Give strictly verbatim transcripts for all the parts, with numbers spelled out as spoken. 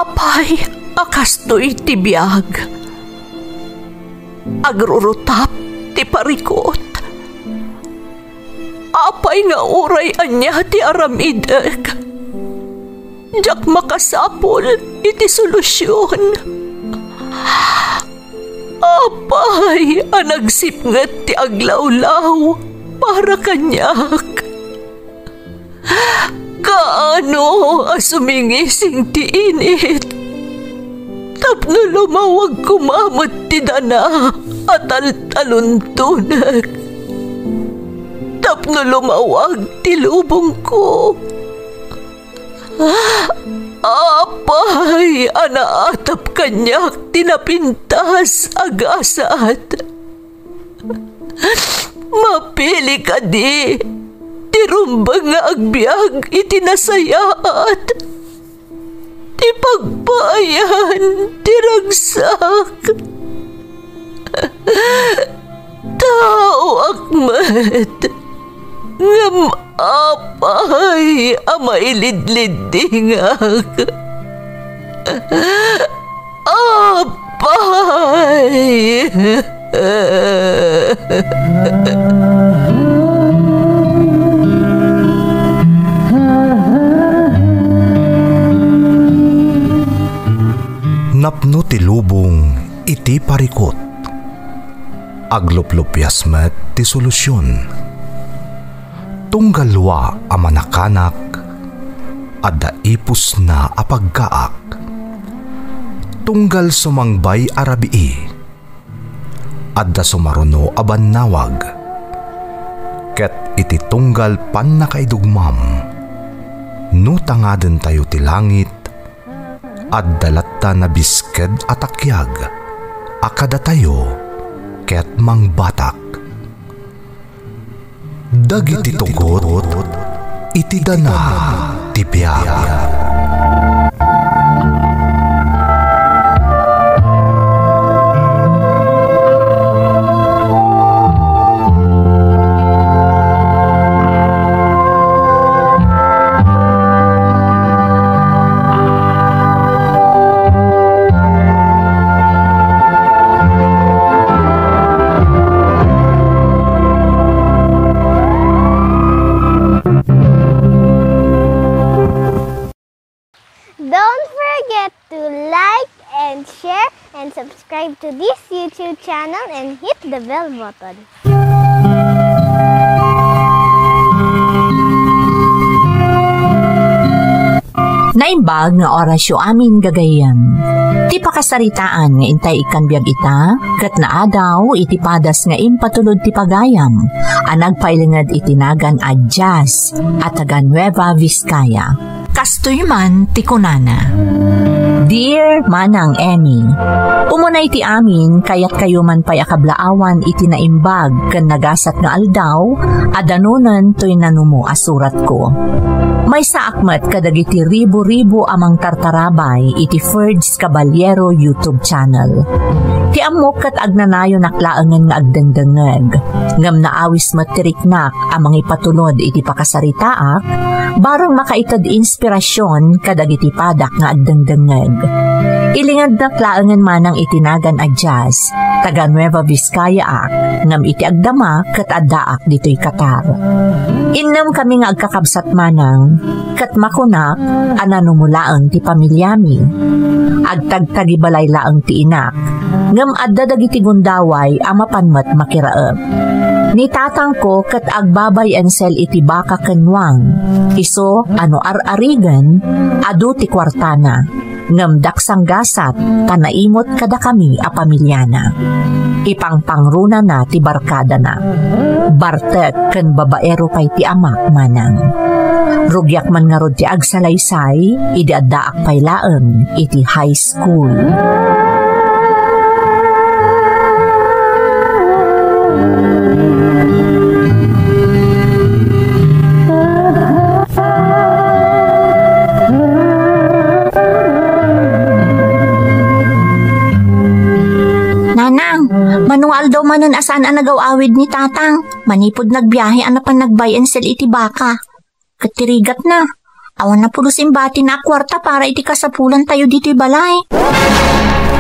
Apay a kastoy ti biag? Agrurutap ti parikut. Apay nga uray ania ti aramidek, diak makasapul iti solusion. Apay a nagsipnget ti aglawlaw para kaniak? Kaano a sumingising ti init tapno lumawag koma met ti dana a taltaluntonek, tapno lumawag ti lubongko? Apay a naatap kaniak ti napintas a gasat? Mapili kadi ti rumbeng nga agbiag iti nasayaat, ti pagpaayan ti ragsak? Taoak met, ngem apay a mailidliddingak? Apay! Napno ti lubong iti parikut. Agluplupias met ti solusion. Tunggal wa a manakanak, adda ipusna a paggaak. Tunggal sumangbay a rabii, adda sumaruno a bannawag. Ket iti tunggal pannakaidugmam, no tangadentayo ti langit, adda latta nabisked a takiag a kadatayo ket mangbatak. Dagiti tugot iti dana ti biag. Don't forget to like and share and subscribe to this YouTube channel and hit the bell button. Naimbag nga orasyo amin gagayyem. Ti pakasaritaan nga intay ikkan biag ita, ket naadaw iti padas nga impatulod ti pagayam a nagpailinged iti nagan a Jazz a taga Nueva Vizcaya. Kastoy man ti kunana, Dear Manang Emmy, umunay ti amin, kayatkayo man pay a kablaawan iti naimbag ken nagasat nga aldaw a danonen toy nanumo a suratko. Maysaak met kadagiti ribu-ribu a mangtartarabay iti Ferds Caballero YouTube channel. Ti ammok ket agnanayonak laengen nga agdengdengngeg, ngem naawis met ti riknak a mangipatulod iti pakasaritaak, bareng makaited inspirasyon kadagiti padak nga agdengdengngeg. Ilingednak laengen manang iti nagan a Jazz, taga Nueva Vizcayaak, ngem iti agdama ket addaak ditoy Qatar. Innem kami nga agkakabsat manang, ket makunak a nanumo laeng ti pamiliami. Agtagtagibalay laeng ti inak, ngem adda dagiti gundaway a mapan met makiraep. Ni tatangko ket agbabay-ensel iti baka ken nuang, isu a no ar-arigen, adu ti kuartana, ngem daksanggasat ta naimut kadakami a pamiliana. Ipangpangrunana ti barkadana. Bartek ken babaero pay ti amak manang. Rugiak man ngarud ti agsalaysay idi addaak pay laeng iti high school. Nanang, mano nga aldaw manen a saan a nagaw-awid ni Tatang? Manipud nagbiahe a napan nag-buy and sell iti baka. Ket ti rigatna, Awan napulos imbatina a kuarta para iti kasapulantayo ditoy balay.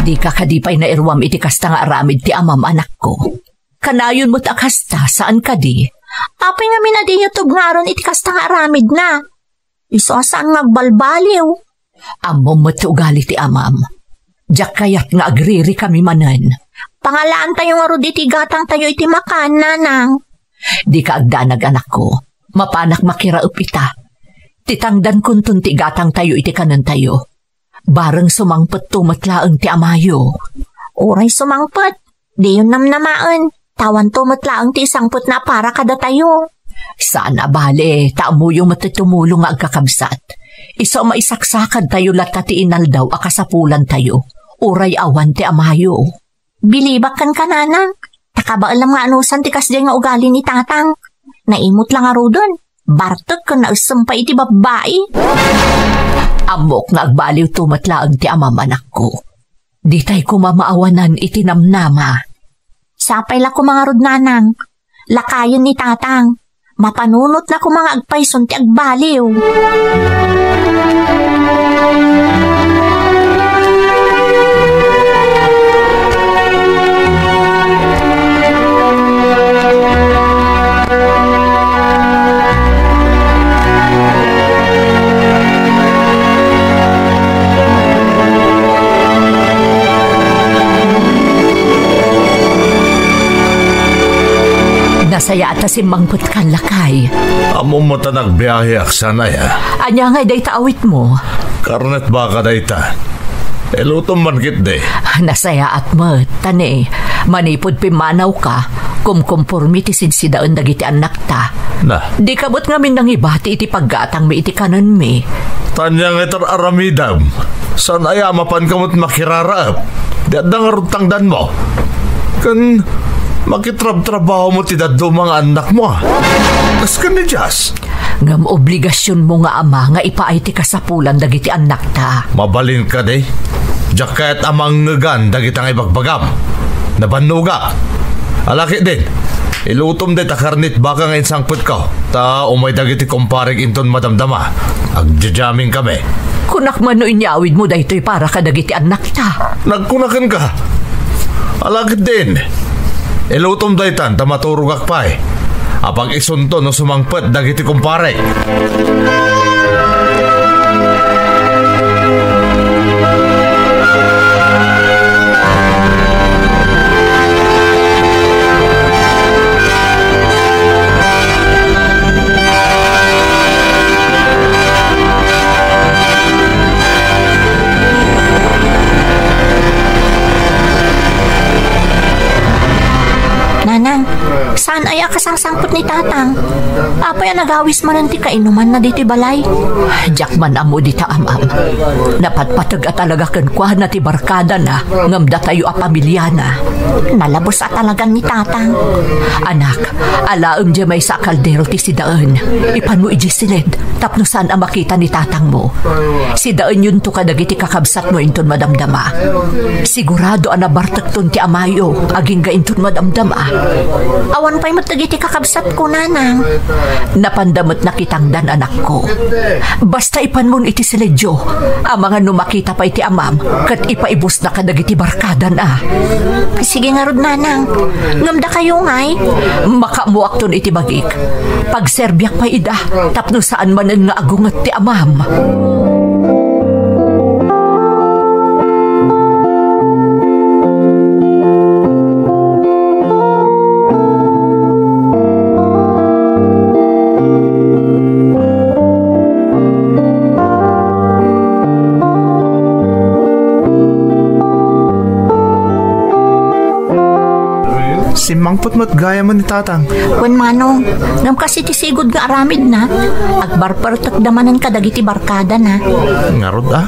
Dika kadi pay nairuam iti kasta nga aramid ti amam, anakko. Kanayon met a kasta, saan kadi? Apay ngamin a diyo tubngaron iti kasta nga aramidna? Isu a saan nga agbalbaliw. Ammom met ti ugali ti amam. Diak kayat nga agririkami manen. Pangalaantayo ngarud iti gatangtayo iti makan, nanang. Dika agdanag, anakko. Mapanak makiraep ita. Ti tangdankonton ti gatangtayo iti kanentayo. Bareng sumangpetto met laeng ti amayo. Uray sumangpet, diyon namnamaen. Ta awanto met laeng ti isangpetna a para kadatayo. Saan a bale, ta ammoyo met ti tumulong nga agkakabsat. Isu a maisaksakadtayo latta ti inaldaw a kasapulantayo. Uray awan ti amayo. Bilibak kenka, nanang. Ta kabaelam nga anusan ti kasdiay nga ugali ni tatang. Naimut la ngaruden. Bartek ken naessem pay iti babbai. Ammok nga agbaliwto met laeng ti amam, anakko. Ditay koma maawanan iti namnama. Sapay la koma ngarud, nanang. Lakayen ni tatang. Mapanunotna koma nga agpayson ti agbaliw. Nasayaat a simmangpetka, lakay. Ammom met a nagbiaheak, saan aya? Ania ngay dayta awitmo? Karnet baka dayta. Ilutom man ketdi. Nasayaat met, ta ne, manipud pimmanawka, kumkompormi ti sidsidaen dagiti annakta. Na. Dika met ngamin nangibati iti paggatangmi iti kanenmi. Ta ania ngay ti ar-aramidem? Saan aya a mapanka met makiraraep? Di adda ngarud tangdanmo? Ken makitrabtrabaho met ti dadduma nga annakmo, a. Kas ken ni Jas. Ngem obligasionmo nga ama nga ipaay ti kasapulan dagiti annakta. Mabalin kadi? Diak kayat a mangngegan dagita nga ibagbagam. Nabannogak. Ala ketdin, ilutom dayta karnet baka nga insangpetko, ta umay dagiti kumparek inton madamdama. Agjajamin kami. Kunak man no inyawidmo daytoy para kadagiti annakta. Nagkuna kenka. Ala ketdin, ilutom daytan ta maturogak pay. Apag-isunto no sumangpet dagiti kumparek. Nanang, saan aya a kasangsangpet ni Tatang? Apay a nagawis manen ti kainumanna ditoy balay? Diak man ammo dita, Amam. Napatpateg a talaga kenkuana ti barkadana ngem datayo a pamiliana. Nalabes a talagan ni Tatang. Anak, alaem diay maysa a kaldero ti sidaen. Ipanmo idiay siled tapno saan a makita ni tatangmo. Sidaenyonto kadagiti kakabsatmo inton madamdama. Sigurado a nabartekton ti amayo agingga inton madamdama. Awan pay met dagiti kakabsatko, Nanang. Napanda met nakitangdan, anakko. Basta ipanmon iti siledyo, amangan no makita pay ti amam ket ipaibusna kadagiti barkadana. Sige ngarud, Nanang. Ngem dakayo ngay? Makaammoakton iti bagik. Pagserbiak pay ida tapno saan manen nga agunget ti amam. Simmangpet met gayam ni Tatang. Wen, Manong, ngem kas iti sigud nga aramidna, agbarbartekda manen kadagiti barkadana. Ngarud a?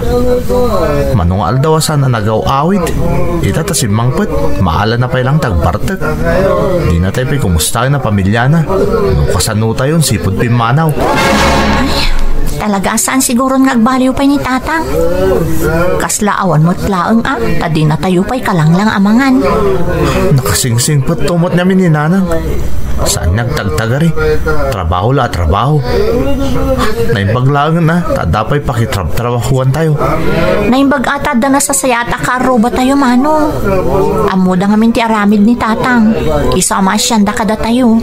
Mano nga aldaw a saan a nagaw-awid? Ita ta simmangpet, maalana pay lang ti agbartek. Dina tay pay kumustaen a pamiliana. No kasanotayon, sipud pimmanaw. Ay, talaga a saan siguron nga agbaliw pay ni Tatang. Kasla awan met laeng a, ta dinatayo pay kalanglang a mangan. Nakasingsingpetto met ngamin ni Nanang. Saan nga agtagtagari? Trabaho la a trabaho. Naimbag laengen a, ta adda pay pakitrabtrabahuantayo. Naimbag a ta adda nasasayaat a kaarrubatayo, Manong. Ammoda ngamin ti aramid ni Tatang. Isu a maasianda kadatayo.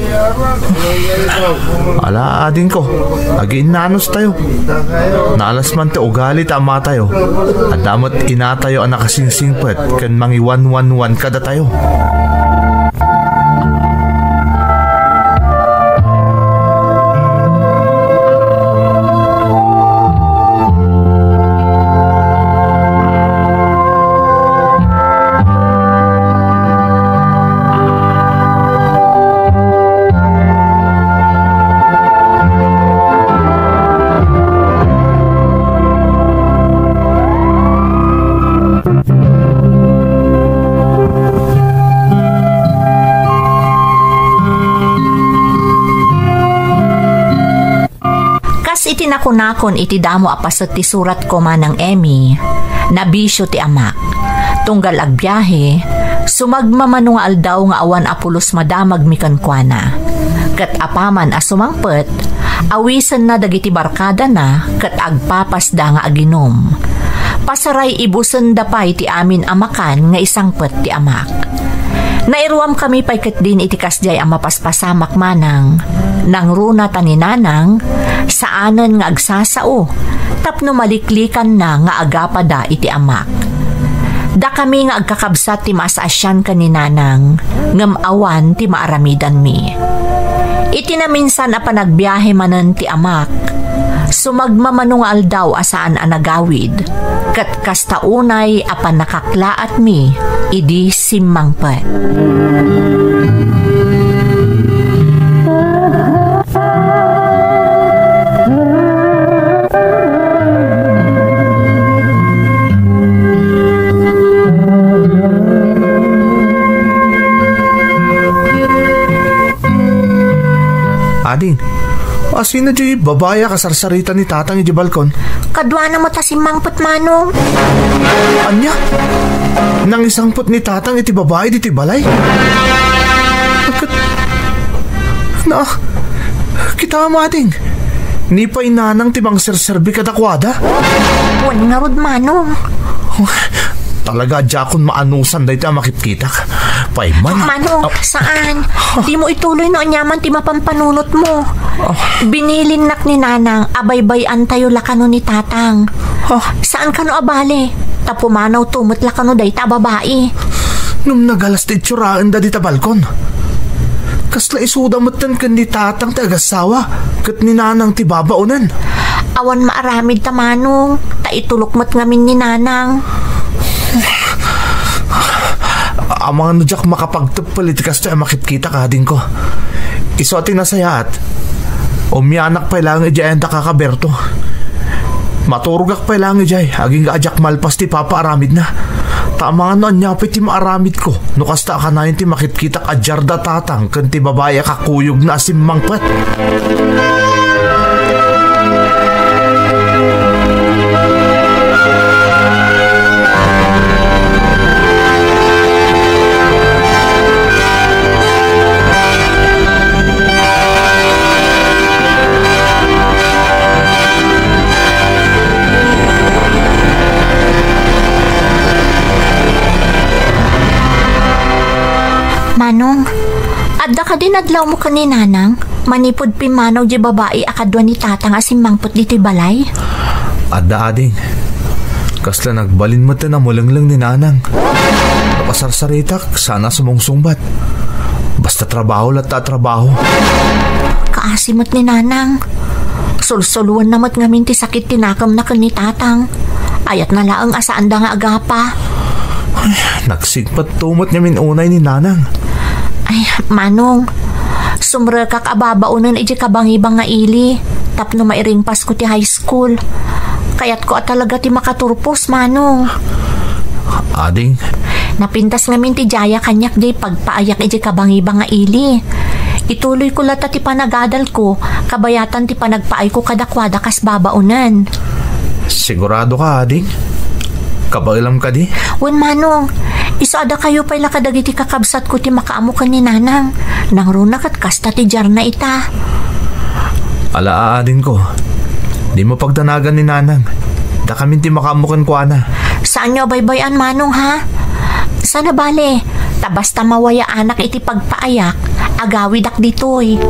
Ala, adingko, agiinnanustayo. Naalas man ti ugali ta amatayo. Adda met inatayo a nakasingsingpet ken mangiwanwanwan kadatayo. Kas iti nakunakon iti damo a paset ti suratko, Manang Emmy, nabisio ti amak. Tunggal agbiahe, sumagmamano nga aldaw nga awan a pulos madamagmi kenkuana. Ket apaman a sumangpet, awisenna dagiti barkadana ket agpapasda nga aginum. Pasaray, ibusenda pay ti amin a makan nga isangpet ti amak. Nairuamkami pay ketdin iti kasdiay a mapaspasamak, Manang. Nangruna ta ni Nanang, saanen nga agsasao tapno maliklikanna nga agapada iti amak. Dakami nga agkakabsat ti maas-asian ken ni Nanang, ngem awan ti maaramidanmi. Iti naminsan a panagbiahe manen ti amak, sumagmamano nga aldaw a saan a nagawid, ket kasta unay a pannakaklaatmi idi simmangpet. Ading, asino diay babai a kasarsarita ni Tatang idiay balkon? Kaduana met a simmangpet, Manong. Ania? Nangisangpet ni Tatang iti babai ditoy balay? Ket, na, kitam, ading. Ni pay Nanang ti mangserserbi kadakuada? Wen ngarud, Manong. Talaga a diakon maanusan daytoy a makitkitak. Pay man. Manong, ah, saan? Dimo ituloy no aniaman ti mapampanunotmo. Ah. Binilinnak ni Nanang a baybay-antayo la kano ni Tatang. Ah. Saan kano a bale? Ta pumanawto met la kano dayta a babai. Ngem nagalas ti itsuraenda dita balkon. Kasla isuda metten ken ni Tatang ti agassawa ket ni Nanang ti babaonen. Awan maaramid ta, Manong, ta itulok met ngamin ni Nanang. Amangan no diak makapagteppel iti kastoy a makitkitak, adingko. Isu a ti nasayaat, umianak pay laeng idiay ayan da kaka Berto. Maturogak pay laeng idiay, agingga a diak malpas ti ipapaaramidna. Ta amangan no ania pay ti maaramidko no kasta a kanayon ti makitkitak a diarda Tatang ken ti babai a kakuyogna a simmangpet. Manong, adda kadi nadlawmo ken ni Nanang manipud pimmanaw diay babai a kadua ni Tatang a simmangpet ditoy balay? Adda, ading. Kasla nagbalin met a mulengleng ni Nanang. Napasarsaritak, saan a sumungsungbat. Basta trabaho latta a trabaho. Kaasi met ni Nanang. Sulsuloenna met ngamin ti sakit ti nakemna ken ni Tatang. Ayatna laeng a saanda nga agapa. Ay, nagsigpatto met ngamin unay ni Nanang. Ay, Manong, sumrekak a babaonen idiay kabangibang nga ili tapno mairingpasko ti high school. Kayatko a talaga ti makaturpos, Manong. Ading. Napintas ngamin ti Jaya kaniak diay pagpaayak idiay kabangibang nga ili. Ituloyko latta ti panagadalko, kabayatan ti panagpaayko kadakuada kas babaonen. Sigurado ka, ading? Kabaelam kadi? Wen, Manong. Isu a dakayo pay la kadagiti kakabsatko ti makaammo ken ni Nanang. Nangruna ket kasta ti diarna ita. Ala, adingko. Dimo pagdanagan ni Nanang. Dakamin ti makaammo kenkuana. Saanyo a baybay-an, Manong, ha? Saan a bale, ta basta mawayaanak iti pagpaayak, agawidak ditoy.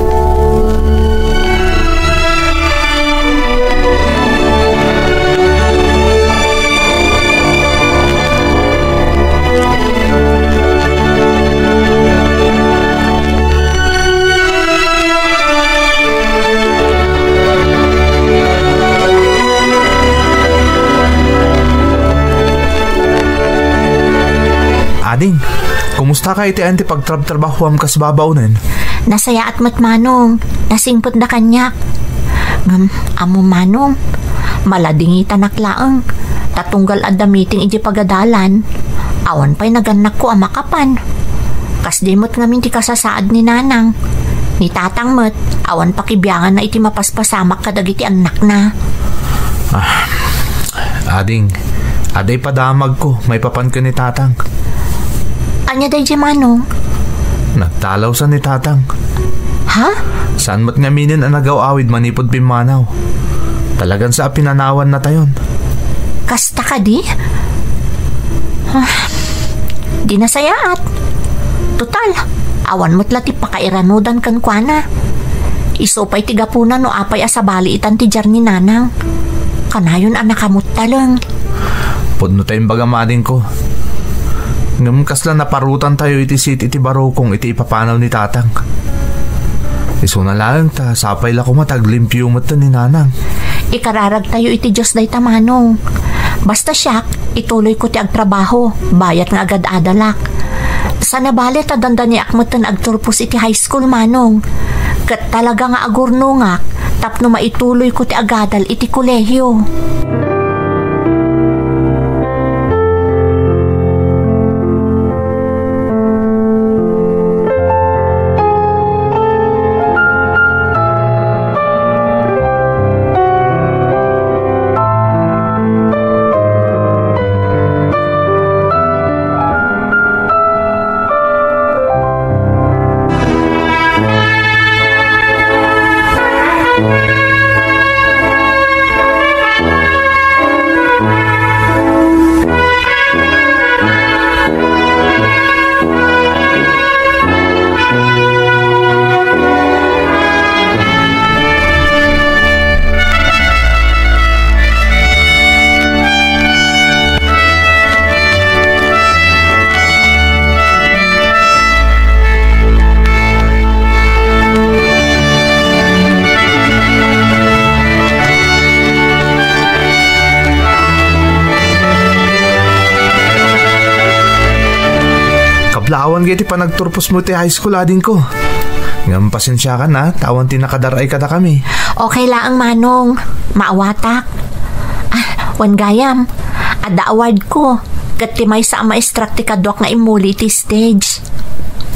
Ading, kumusta ka iti ayan ti pagtrabtrabahoam kas babaonen? Nasayaat met, Manong. Nasingpetda kaniak. Ngem, ammo, Manong, maladingitanak laeng. Ta tunggal adda meeting iti pagadalan, awan pay nagannakko a makapan. Kasdi met ngamin ti kasasaad ni Nanang. Ni Tatang met, awan pakibianganna iti mapaspasamak kadagiti annakna. Ah, ading, adda ipadamagko maipapan ken ni Tatang. Ania daydiay, Manong? Nagtalawsan ni Tatang. Ha? Saan met ngaminen a nagaw-awid manipud pimmanaw. Talagan sa a pinanawannatayon. Kasta kadi? Ah, di nasayaat. Total, awan met la ti pakairanudan kenkuana. Isu pay ti gapuna no apay a sabali itan ti diar ni Nanang. Kanayon a nakamuttaleng. Pudno ta imbagam, adingko. Ngem kasla naparutantayo iti siti ti barukong iti ipapanaw ni Tatang. Isuna laeng ta sapay la koma ta aglimpio met ni Nanang. Ikararagtayo iti Dios dayta, Manong. Basta siak, ituloyko ti agtrabaho, bayat nga agad-adalak. Saan a bale ta dandaniak metten agturpos iti high school, Manong. Ket talaga nga agurnongak tapno maituloyko ti agadal iti kolehio. Kablawan gayam ti panagturpos mo ti high school, adingko. Ngem pasensiakan a, ta awan ti nakadar-ay kadakami. Okay laeng, Manong. Maawatak. Ah, wen gayam, adda award ko. Ket ti maysa a maestrak ti kaduak nga immuli iti stage.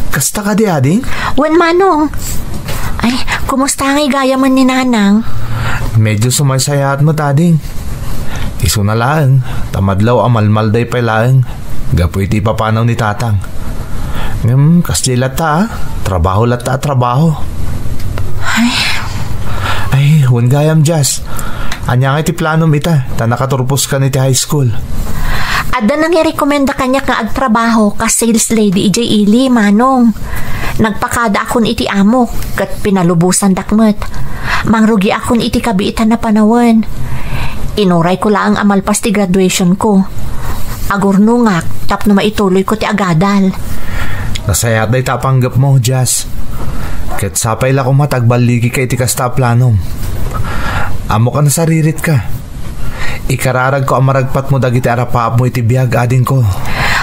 Kasta kadi, ading? Wen, Manong. Ay, kumusta ngay gayam ni Nanang? Medyo sumaysayaat met, ading. Isuna laeng, ta madlaw a malmalday pay laeng. Gapu iti ipapanaw ni Tatang. Ngem, kasdi latta, a. Trabaho latta a trabaho. Ay. Ay, wen gayam, Jazz. Ania nga iti planom ita, ta nakaturpos kan iti high school? Adda nangirekomenda kaniak nga agtrabaho kas sales lady idiay ili, Manong. Nagpakadaakon iti amok, ket pinalubosandak met. Mangrugiakon iti kabiitan a panawen. Inurayko laeng a malpas ti graduationko. Agurnongak tapno maituloyko ti agadal. Nasayaat dayta a panggepmo, Jazz. Ket sapay la koma ta agballigika iti kasta a planom. Ammok a nasaririt ka. Ikararagko a maragpatmo dagiti arapaapmo iti biag, adingko.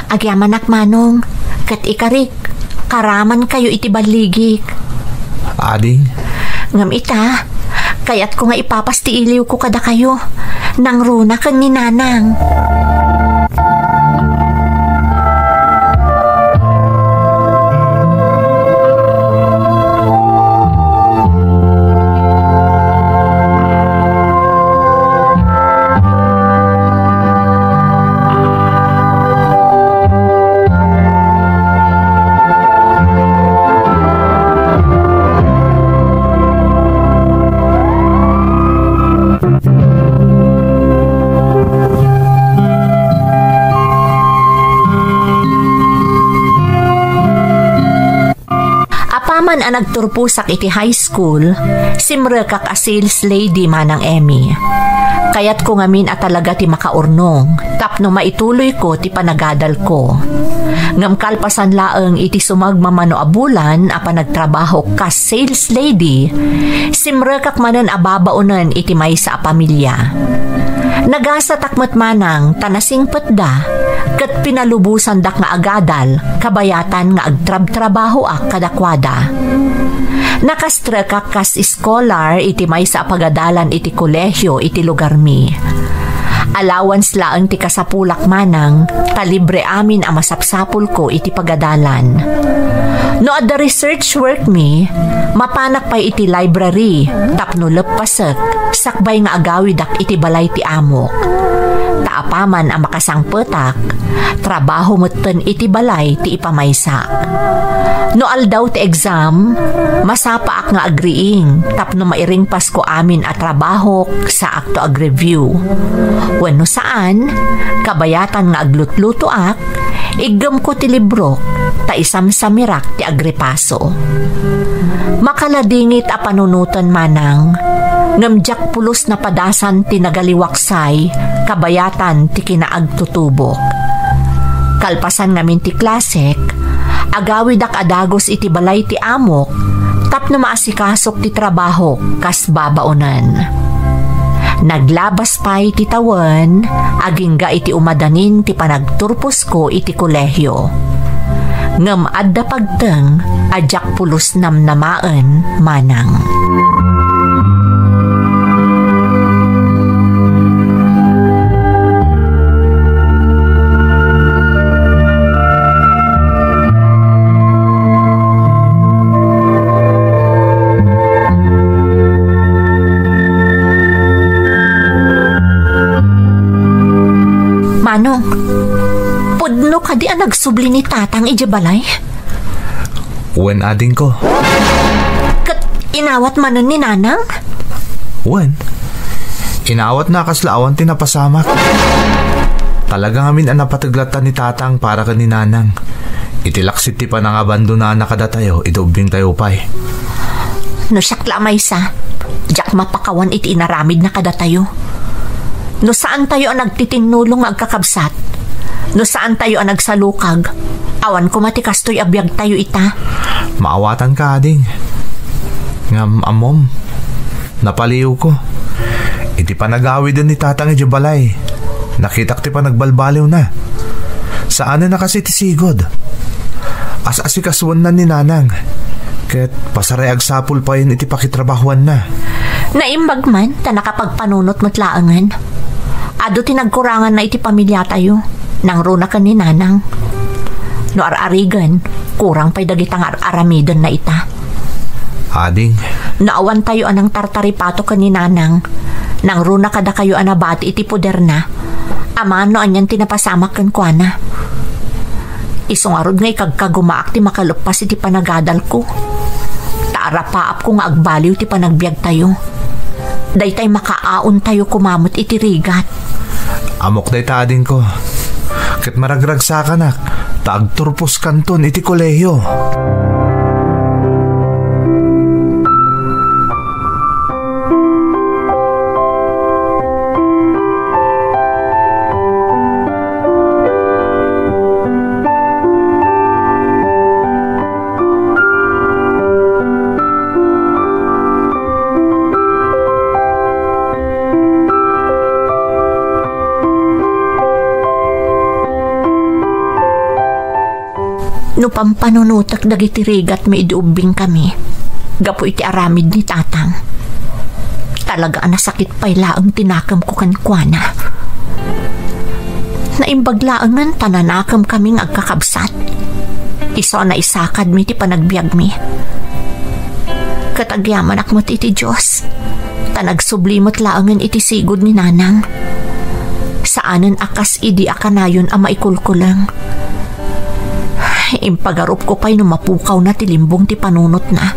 Agyamanak, Manong, ket ikarik, karamankayo iti balligik. Ading? Ngem ita, kayatko nga ipapas ti iliwko kadakayo. Nangruna ken ni Nanang. Apaman a nagturposak iti high school, simrekak a sales lady, Manang Emmy. Kayatko ngamin a talaga ti makaurnong tapno maituloyko ti panagadalko. Ngem kalpasan laeng iti sumagmamano a bulan a panagtrabahok kas sales lady, simrekak manen a babaonen iti maysa a pamilia. Nagasatak met, Manang, ta nasingpetda ket pinalubosandak nga agadal kabayatan nga agtrabtrabahoak kadakuada. Nakastrekak kas scholar iti maysa a pagadalan iti kolehio iti lugarmi. Allowance laeng ti kasapulak, Manang, ta libre amin a masapsapulko iti pagadalan. No adda research work mi, mapanak pay iti library tapno leppasek sakbay nga agawidak iti balay ti amok. Ta apaman a makasangpetak, trabaho metten iti balay ti ipamaysak. No aldaw ti exam, masapaak nga agriing tapno mairingpasko amin a trabahok saakto agreview. Wenno saan, kabayatan nga aglutlutoak, iggemko ti librok ta isamsamirak ti agripaso. Makaladingit a panunoten, Manang, ngem diak pulos napadasan ti nagaliwaksay kabayatan ti kinaagtutubok. Kalpasan ngamin ti klasek, agawidak a dagus iti balay ti amok tapno maasikasok ti trabaho kas babaonen. Naglabas pay ti tawen, agingga iti umadanin ti panagturposko iti kolehio. Ngem adda pagteng a diak pulos namnamaen, Manang. Manong, pudno kadi a nagsubli ni Tatang idiay balay? Wen, adingko. Ket inawat manen ni Nanang? Wen. Inawatna a kasla awan ti napasamak. Talaga ngamin a napateg latta ni Tatang para ken ni Nanang. Iti laksid ti panangabandonana kadatayo idi ubbingtayo pay. No siak la a maysa, diak mapakawan iti inaramidna kadatayo. No saantayo a nagtitinnulong nga agkakabsat, no saantayo a nagsalukag, awan koma ti kastoy a biagtayo ita. Maawatanka, ading. Ngem ammom, napaliwko. Iti panagawiden ni Tatang idiay balay, nakitak ti panagbalbaliwna. Saanen a kas iti sigud. As-asikasuenna ni Nanang, ket pasaray agsapul payen iti pakitrabahuanna. Naimbag man ta nakapagpanunot met laengen. Adu ti nagkuranganna iti pamiliatayo, nangruna ken ni Nanang. No ar-arigen, kurang pay dagita nga ar-aramidenna ita. Ading. No awantayo a nangtartaripato ken ni Nanang, nangruna kadakayo a nabati iti poderna, amangan no anian ti napasamak kenkuana. Isu ngarud nga ikagkagumaak ti makaleppas iti panagadalko. Ta arapaapko nga agbaliw ti panagbiagtayo. Daytay makaaontayo koma met iti rigat. Ammok dayta, adingko. Ket maragragsakanak ta agturposkanton iti kolehio. No pampanunotek dagiti rigatmi idi ubbingkami gapu iti aramid ni Tatang, talaga a nasakit pay laeng ti nakemko kenkuana. Naimbag laengen ta nanakemkami nga agkakabsat. Isu a naisakadmi ti panagbiagmi. Ket agyamanak met iti Dios, ta nagsubli met laengen iti sigud ni Nanang. Saanen a kas idi a kanayon a maikulkuleng. Impagarupko pay no mapukawna ti limbong ti panunotna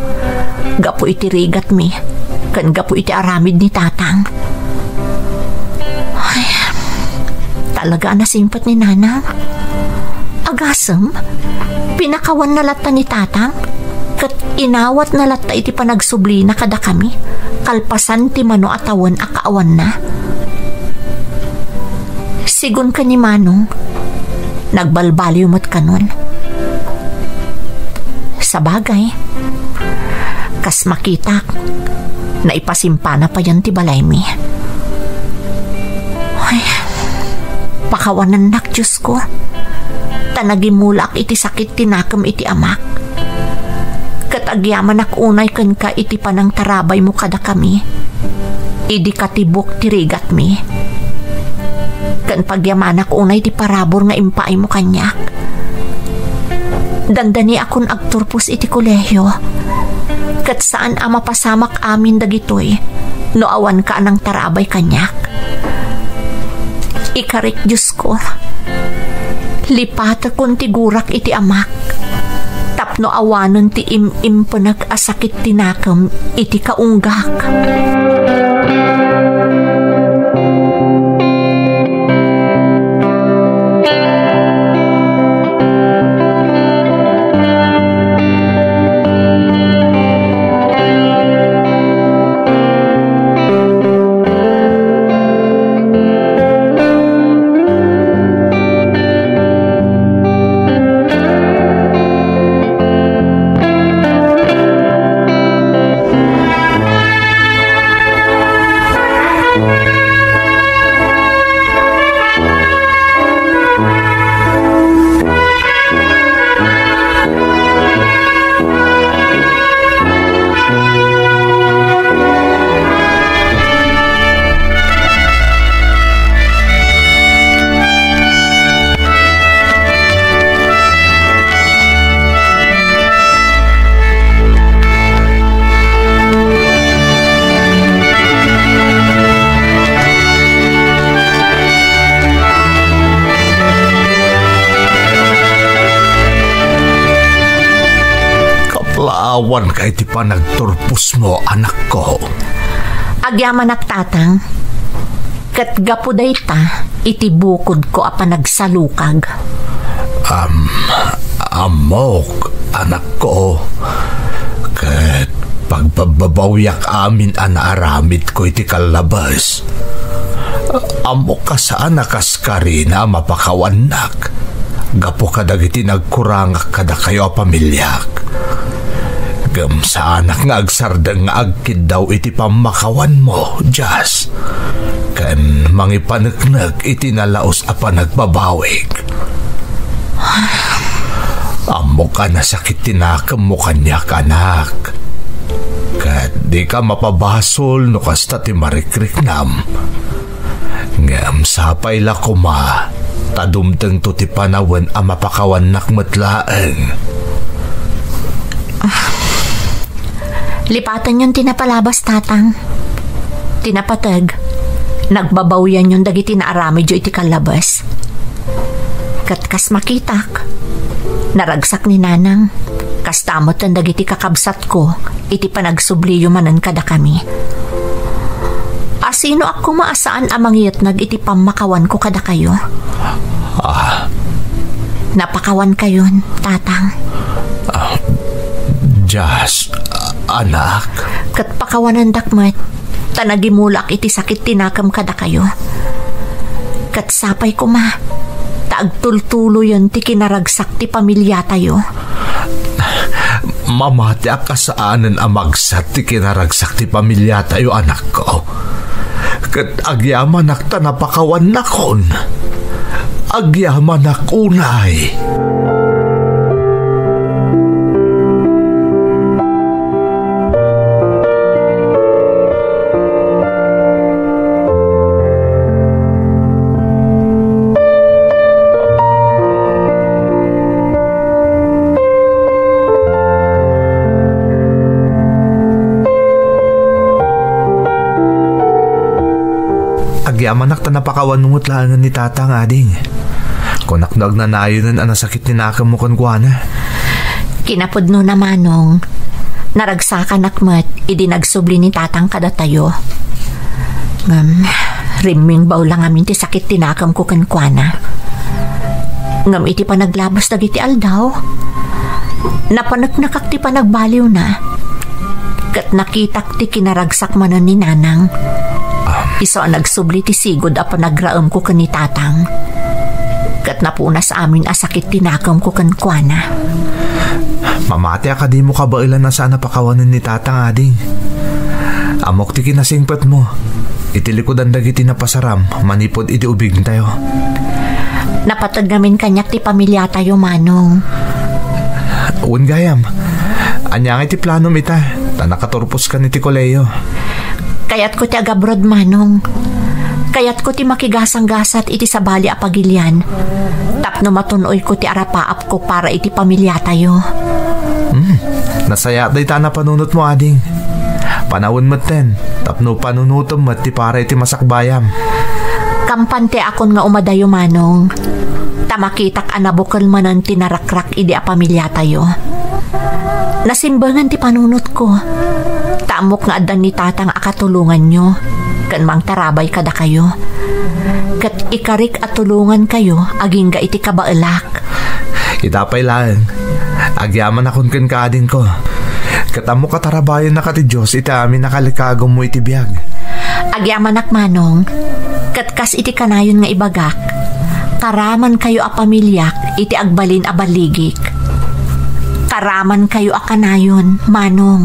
gapu iti rigatmi ken gapu iti aramid ni Tatang. talaga a nasingpet ni Nanang. Agasem, pinakawanna latta ni Tatang, ket inawatna latta iti panagsublina kadakami, kalpasan ti mano a tawen a kaawanna. Sigun ken ni Manong, nagbalbaliw met kanon. Sabagay, kas makitak, naipasimpana payen ti balaymi. Ay, pakawanennak, Diosko, ta nagimulaak iti sakit ti nakem iti amak. Ket agyamanak unay kenka iti panangtarabaymo kadakami idi katibuk ti rigatmi. Ken pagyamanak unay ti parabur nga impaaymo kaniak. Dandaniakon agturpos iti kolehio, ket saan a mapasamak amin dagitoy no awanka a nangtarabay kaniak. Ikarik, Diosko, lipatekon ti gurak iti amak tapno awanen ti im-impenek a sakit ti nakem iti kaunggak. Kaplaawanka iti panagturposmo, anakko. Agyamanak, Tatang. Ket gapu dayta, iti bukodko a panagsalukag. Am-, ammok, anakko, ket pagbabbabawiak amin a naaramidko iti kallabes. Ammok a saan a kaskarina a mapakawannak gapu kadagiti nagkurangak kadakayo a pamiliak. Ngem saanak nga agsardeng nga agkiddaw iti pammakawanmo, Jas, ken mangipaneknek iti nalaus a panagbabawik. Ammok a nasakit ti nakemmo kaniak, anak. Ket dika mapabasol no kasta ti marikriknam. Ngem sapay la koma ta dumtengto ti panawen a mapakawannak met laeng. Ah, lipatenyon ti napalabas, Tatang. Ti napateg, nagbabawianyon dagiti naaramidyo iti kallabes. Ket kas makitak, naragsak ni Nanang. Kasta met dagiti kakabsatko iti panagsubliyo manen kadakami. Asinoak koma a saan a mangiyetnag iti pammakawanko kadakayo? Ah. Napakawankayon, Tatang. Ah, Jas, anak. Ket pakawanendak met, ta nagimulaak iti sakit ti nakem kadakayo. Ket sapay koma, ta agtultuloyen ti kinaragsak ti pamiliatayo. Mamatiak a saanen a magsat ti kinaragsak ti pamiliatayo, anakko. Ket agyamanak ta napakawannakon. Agyamanak unay. Agyamanak ta napakawanmo met laengen ni Tatang, ading. Kunak no agnanayonen a nasakit ti nakemmo kenkuana. Kinapudnona, Manong, naragsakanak met idi nagsubli ni Tatang kadatayo. Ngem, Rimmingbaw la ngamin ti sakit ti nakemko kenkuana. Ngem iti panaglabas dagiti aldaw, napaneknekak ti panagbaliwna, ket nakitak ti kinaragsak manen ni Nanang. Isu a nagsubli ti sigud a panagraemko ken ni Tatang. Ket napunas amin a sakit ti nakemko kenkuana. Mamati a kadimo kabaelan a saan a pakawanen ni Tatang, ading. Ammok ti kinasingpetmo iti likudan dagiti napasaram manipud iti ubingtayo. Napateg ngamin kaniak ti pamiliatayo, Manong. Wen gayam, ania ngay ti planom ita, ta nakaturposkan iti kolehio? Kayatko ti agabroad, Manong. Kayatko ti makigasanggasat iti sabali a pagilian tapno matun-oyko ti arapaapko para iti pamiliatayo. Hmm, nasayaat dayta a napanunotmo, ading. Panawen metten tapno panunotem met ti para iti masakbayam. Kampan ti akon nga umadayo, Manong, ta makitak a nabukel manen ti narakrak idi a pamiliatayo. Nasimbengan ti panunotko, ta ammok nga addan ni Tatang a katulonganyo ken mangtarabay kadakayo. Ket ikarik a tulongankayo agingga iti kabaelak. Ita pay laeng, agyamanakon kenka, adingko. Ket ammok a tarabayennaka ti Dios iti amin a kalikagummo iti biag. Agyamanak, Manong, ket kas iti kanayon nga ibagak, karamankayo a pamiliak iti agbalin a balligik. Karamankayo a kanayon, Manong.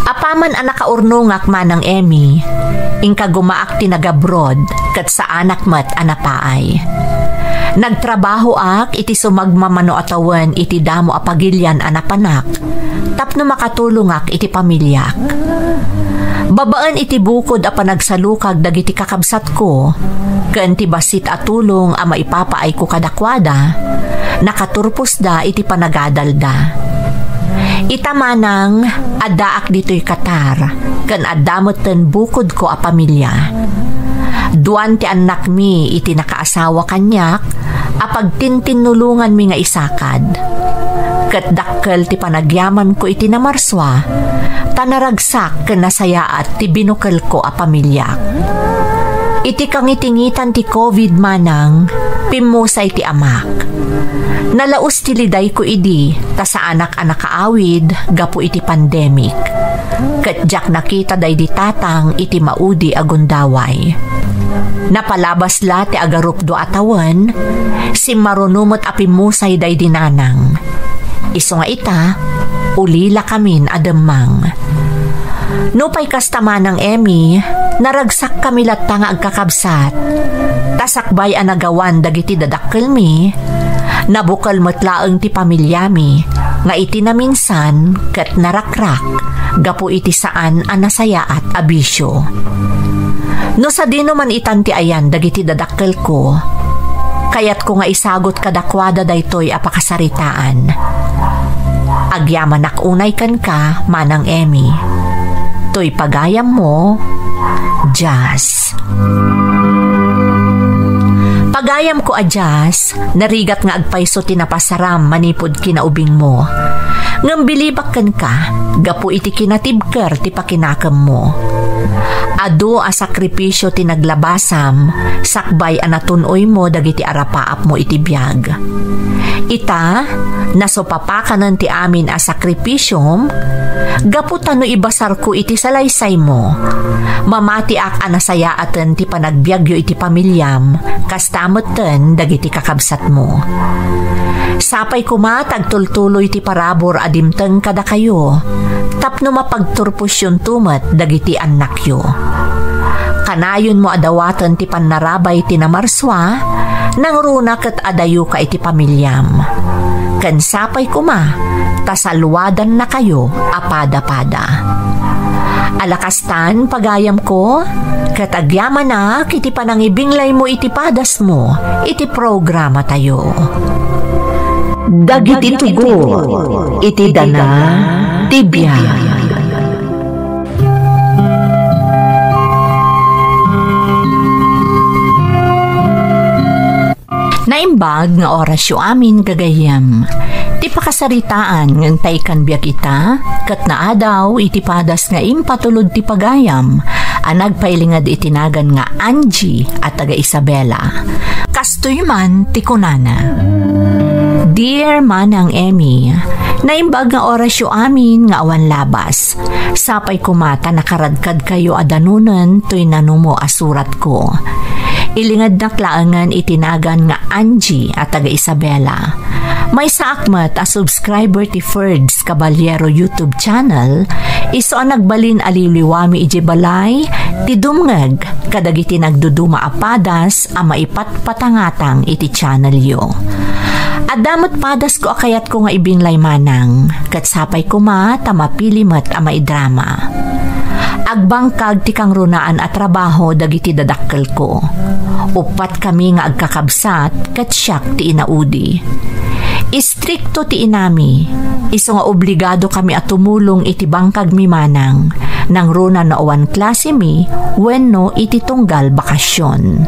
Apaman a nakaurnongak, Manang Emmy, inka gumaak ti nagabroad ket saanak met a napaay. Nagtrabahoak iti sumagmamano a tawen iti damo a pagilian a napanak tapno makatulongak iti pamiliak. Babaen iti bukod a panagsalukag dagiti kakabsatko ken ti bassit a tulong a maipapaayko kadakuada, nakaturposda iti panagadalda. Ita, Manang, addaak ditoy Qatar, ken adda metten bukodko a pamilia. Duan ti annakmi iti nakaasawa kaniak a pagtintinnulonganmi nga isakad. Ket dakkel ti panagyamanko iti namarsua, ta naragsak ken nasayaat ti binukelko a pamiliak. Iti kangitingitan ti covid, Manang, pimmusay ti amak. Nalaus ti lidayko idi ta saanak a nakaawid gapu iti pandemic. Ket diak nakita daydi Tatang iti maudi a gundaway. Napalabas la ti agarupdua a tawen, simmaruno met a pimmusay daydi Nanang. Isu nga ita, ulilakamin a demmang. Nupay kasta, Manang Emmy, naragsakkami latta nga agkakabsat. Ta sakbay a nagawan dagiti dadakkelmi, nabukel met laeng ti pamiliami nga iti naminsan ket narakrak gapu iti saan a nasayaat a bisio. No sadino man itan ti ayan dagiti dadakkelko, kayatko nga isagut kadakuada daytoy a pakasaritaan. Agyamanak unay kenka, Manang Emmy. Toy pagayammo, Jazz. Pagayamko a Jazz, narigat nga agpayso ti napasaram manipud kinaubingmo. Ngem bilibak kenka, gapu iti kinatibker ti pakinakemmo. Adu a sakripisio ti naglabasam, sakbay a natun-oymo dagiti arapaapmo iti biag. Ita, nasupapakanen ti amin a sakripisiom, gapu ta no ibasarko iti salaysaymo, mamatiak a nasayaaten ti panagbiagyo iti pamiliam, kasta metten dagiti kakabsatmo. Sapay koma ta agtultuloy ti parabur a dimteng kadakayo, tapno mapagturposyonto met dagiti annakyo. Kanayonmo a dawaten ti pannarabay ti namarsua, nangruna ket adayoka iti pamiliam. Ken sapay koma, ta saluadannakayo a pada-pada. Ala kastan, pagayamko, ket agyamanak iti panangibinglaymo iti padasmo iti programatayo. Dagiti tugot iti dana ti biag. Naimbag nga orasyo amin, gagayyem. Ti pakasaritaan nga intay kan biag ita, ket naadaw iti padas nga impatulod ti pagayam a nagpailinged iti nagan nga Angie a taga Isabela. Kastoy man ti kunana, Dear Manang Emmy, naimbag nga orasyo amin nga awan labas. Sapay koma ta nakaradkadkayo a danunen toy nanumo a suratko. Ilingednak laengen iti nagan nga Angie a taga Isabela. Maysaak met a subscriber ti Ferds Caballero YouTube channel, isu a nagbalin a liwliwami idiay balay ti dumngeg kadagiti nagduduma a padas a maipatpatangatang iti channelyo. Adda met padasko a kayatko nga ibinglay, manang, ket sapay koma ta mapili met a maidrama. Agbangkag ti kangrunaan a trabaho dagiti dadakkelko. Uppat kami nga agkakabsat ket siak ti inaudi. Istrikto ti inami, isu nga obligado kami a tumulong iti bangkagmi, manang, nangruna no awan klasemi wenno iti tunggal bakasion.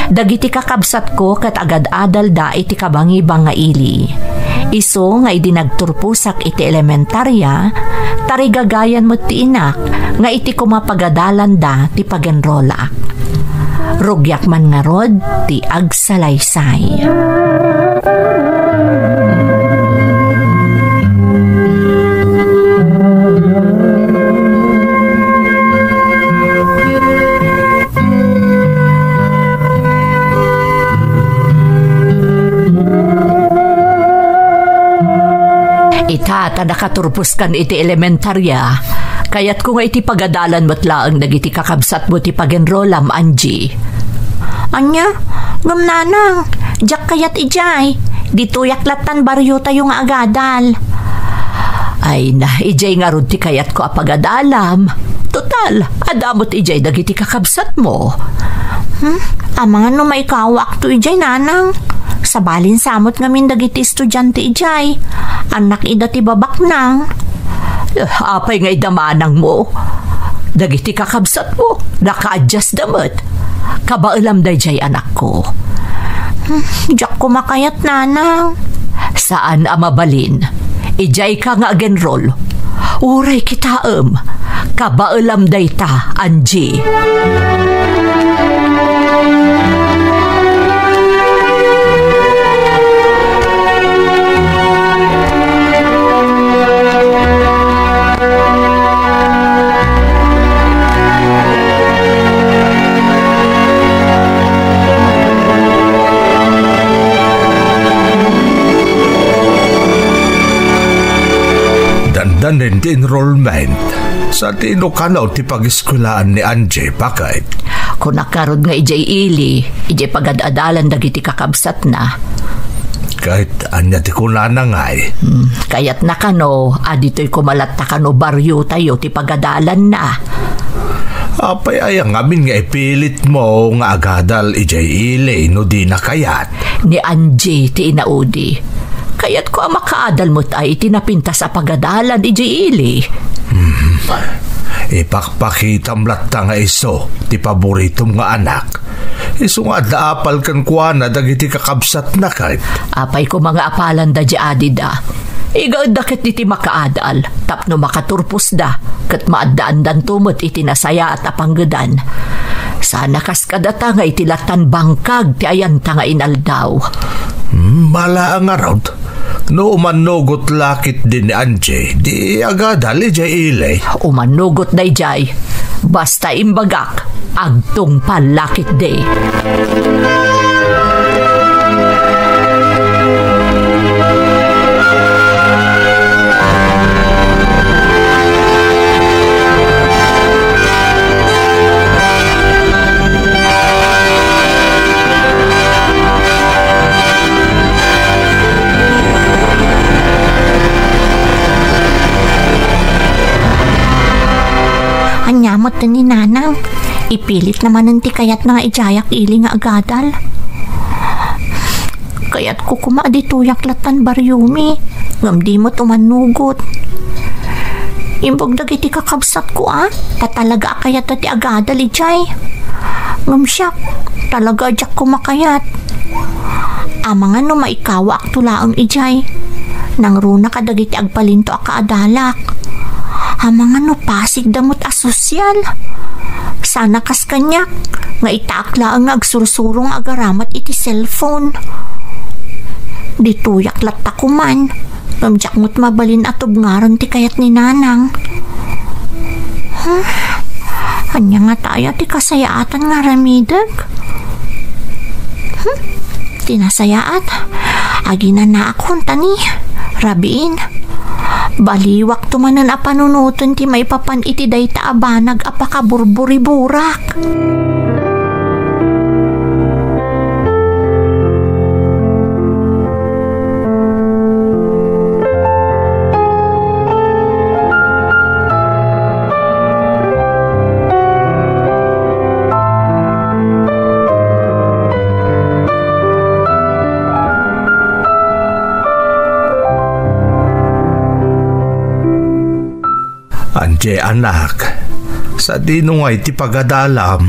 Dagiti kakabsatko ket agad-adalda iti kabangibang nga ili. Isu nga idi nagturposak iti elementaria, tarigagayan met ti inak nga iti koma pagadalanda ti pag-enrollak. Rugiak man ngarud ti agsalaysay. Ita, ta nakaturposkan iti elementaria, kayatko nga iti pagadalan met laeng dagiti kakabsatmo ti pag-enrollam, Angie. Ania? Ngem nanang, diak kayat idiay. Ditoyak lattan bariotayo nga agadal. Ay na, idiay ngarud ti kayatko a pagadalam. Total, adda met idiay dagiti kakabsatmo. Hmm? Amangan no maikawakto idiay, nanang. Sabalin sa met ngamin dagiti estudiante idiay. Annak ida ti babaknang. Eh, apay nga ida manangmo? Dagiti kakabsatmo, naka-adjust da met. Kabaelam daydiay, anakko. Hmm, diak koma kayat, nanang. Saan a mabalin. Idiay ka nga agenrol. Uray kitaem. Kabaelam dayta, Angie. Dandanin ti enrollment. Sa ti no kano ti pagiskulaan ni Angie, bakit? Kunak ngarud nga idiay ili, idiay pagad-adalan dagiti kakabsatna. Ket ania ti kunana ngay? Hmm, kayatna kano a ditoy koma latta kano bariotayo ti pagadalanna. Apay aya ngamin nga ipilitmo nga agadal idiay ili no dina kayat? Ni Angie ti inaudi. Kayatko a makaadal met ay iti napintas a pagadalan idiay ili. Hmm. Ipakpakitam latta nga isu ti paboritom nga anak. Isu nga adda apal kenkuana dagiti kakabsatna ket. Apay koma nga apalanda di adida. Igaedda ket diti makaadal tapno makaturposda ket maaddaandanto met iti nasayaat a panggedan. Sana kas kadata nga iti lattan bangkag ti ayanta nga inaldaw. Hmm, mala a ngarud. No umannugot la ketdi ni Angie, di agadal idiay ili. Umannugot daydiay. Basta imbagak, agtungpal la ketdi. Ania met ni Nanang? Ipilit na manen ti kayatna nga idiayak ili nga agadal. Kayatko koma a ditoyak lattan bariomi, ngem di met umannugot. Imbag dagiti kakabsatko a, ta talaga a kayatda ti agadal idiay. Ngem siak, talaga a diak koma kayat. Amangan no maikawaakto laeng idiay. Nangruna kadagiti agbalinto a kaadalak. Amangan no pasigda met a sosyal. Sana kas kaniak, nga itaak laeng nga agsursuro nga agaramat iti cellphone. Ditoyak latta koman. Ngem diak met mabalin a tubngaran ti kayat ni Nanang. Huh? Ania ngata aya ti kasayaatan nga aramidek? Hmm? Ti nasayaat, aginanaak kuntani, rabiin. Baliwakto manen a panunoten ti maipapan iti dayta a banag a pakaburburiburak. Angie, anak, sadino ngay ti pagadalam?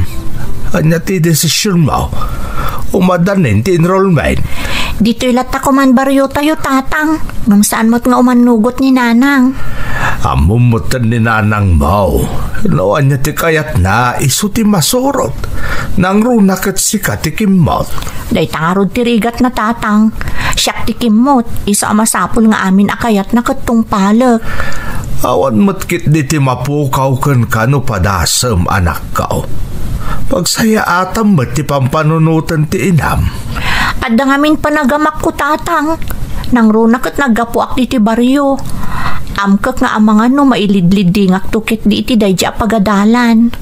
Ania ti desisionmo? Umadanin ti enrollment? Ditoy latta koman bariotayo, Tatang. Ngem saan met nga umannugot ni Nanang. Ammom metten ni Nanangmo. No ania ti kayatna, isu ti masurot. Nangruna ket sika ti kimmot. Dayta ngarud ti rigatna, Tatang. Siak ti kimmot, isu a masapul nga amin a kayatna ket tungpalek. Awan met ketdi ti mapukaw kenka no padasem, anakko. Pagsayaatam met ti pampanunoten ti inam. Adda ngamin panagamakko, Tatang. Nangruna ket naggapuak ditoy bario. Amkek nga amangan no mailidliddingakto ketdi iti daydi a pagadalan.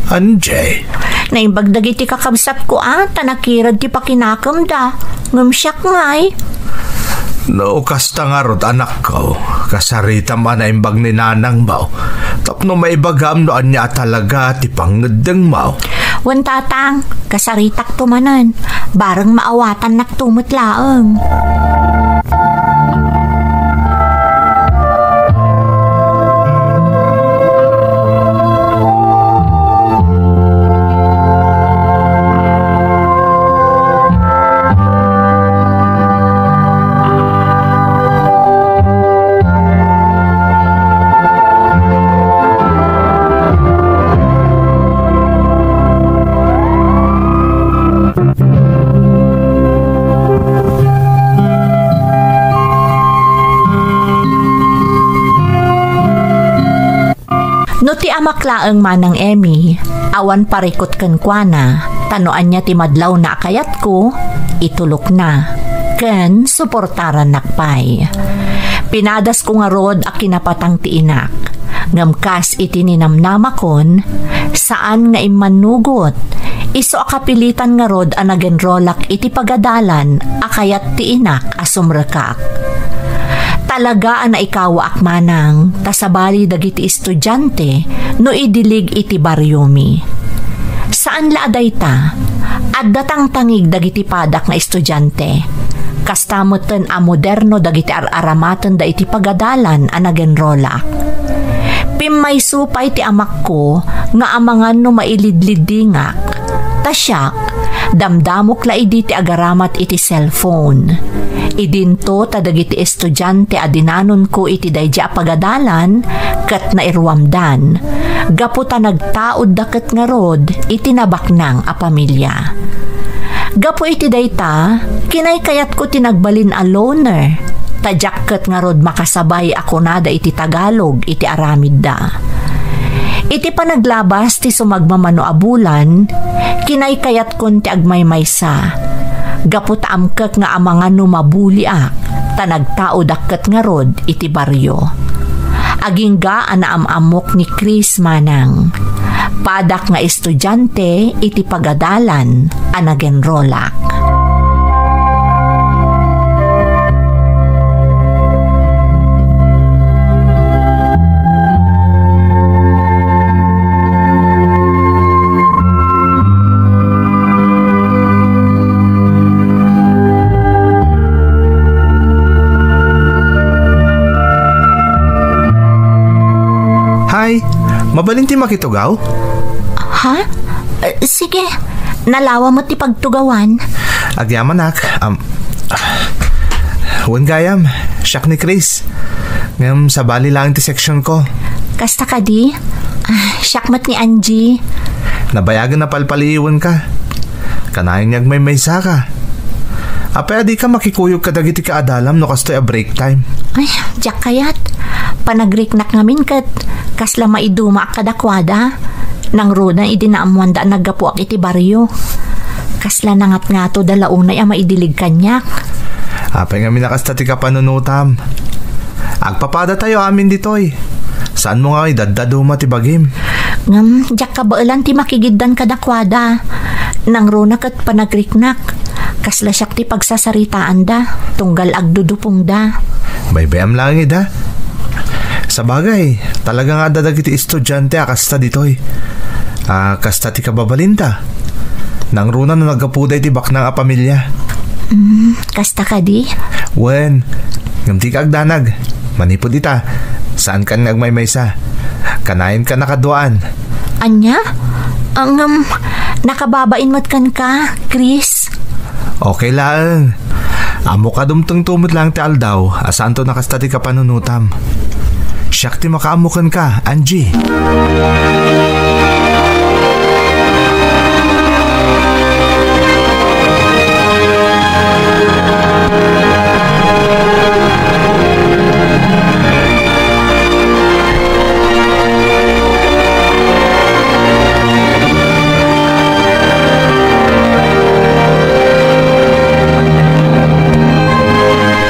Angie. Naimbag dagiti kakabsatko a, ta nakirad ti pakinakemda. Ngem siak ngay. No kasta ngarud, anakko, kasaritam a naimbag ni Nanangmo tapno maibagam no ania a talaga ti pangngeddengmo. Wen, Tatang, kasaritakto manen. Bareng maawatannakto met laeng. No ti amak laeng, Manang Emmy, awan parikut kenkuana, ta no ania ti madlawna a kayatko, itulokna, ken suportarannak pay. Pinadasko ngarud a kinapatang ti inak, ngem kas iti ninamnamakon, saan nga immannugot, isu a kapilitan ngarud a nag-enrollak iti pagadalan a kayat ti inak a sumrekak. Talaga a naikawaak manang ta sabali dagiti estudiante no idilig iti bariomi. Saan la a dayta, adda tangtangig dagiti padak nga estudiante. Kasta metten a moderno dagiti ar-aramatenda iti pagadalan a nag-enrollak. Pimmayso pay ti amakko nga amangan no mailidliddingak. Ta siak, damdamok la idi ti agaramat iti cellphone. Idinto ta dagiti estudiante a dinanonko iti daydi a pagadalan ket nairuamdan, gapu ta nagtaudda ket ngarud iti nabaknang a pamilia. Gapu iti dayta, kinaykayatko ti nagbalin a loner, ta diak ket ngarud makasabay a kunada iti Tagalog iti aramidda. Iti panaglabas ti sumagmamano a bulan, kinaykayatkon ti agmaymaysa. Gapu ta amkek nga amangan no mabuliak, ta nagtaudak ket ngarud iti baryo. Agingga a naam-ammok ni Chris manang. Padak nga estudiante iti pagadalan a nagenrolak. Hi, mabalin ti makitugaw? Ha? Eh, sige, nalawa met ti pagtugawan. Agyamanak, am, wen gayam, siak ni Chris. Ngem sabali laeng ti section ko. Kasta kadi? Ah, siak met ni Angie. Nabayagen a palpaliiwen ka. Kanayon nga agmaymaysa ka. Apay a di ka makikuyog kadagiti kaadalam no kastoy a break time? Ay, diak kayat. Panagriknak ngamin ket kasla maidumaak kadakuada. Nangruna idi naammoanda a naggapuak iti baryo. Kasla nangatngatoda la unay a maidilig kaniak. Apay ngamin a kasta ti kapanunotam? Agpapadatayo amin ditoy. Saanmo nga idaddaduma ti bagim? Ngem, diak kabaelan ti makigiddan kadakuada. Nangruna ket panagriknak. Kasla siak ti pagsasaritaanda, tunggal agdudupongda. Baybay-am laeng ida. Sabagay, talaga nga adda dagiti estudiante a kasta ditoy. Ah, kasta ti kababalinda. Nangruna no naggapuda iti baknang a pamilia. Mm, kasta kadi? Wen, ngem dika agdanag. Manipud ita, saankan nga agmaymaysa. Kanayon ka nakaduaan. Ania? Ngem, nakababain met kenka, Chris. Okay laeng. Ammok a dumtengto met laeng ti aldaw a saanto a kasta ti kapanunotam. Siak ti makaammo kenka, Angie.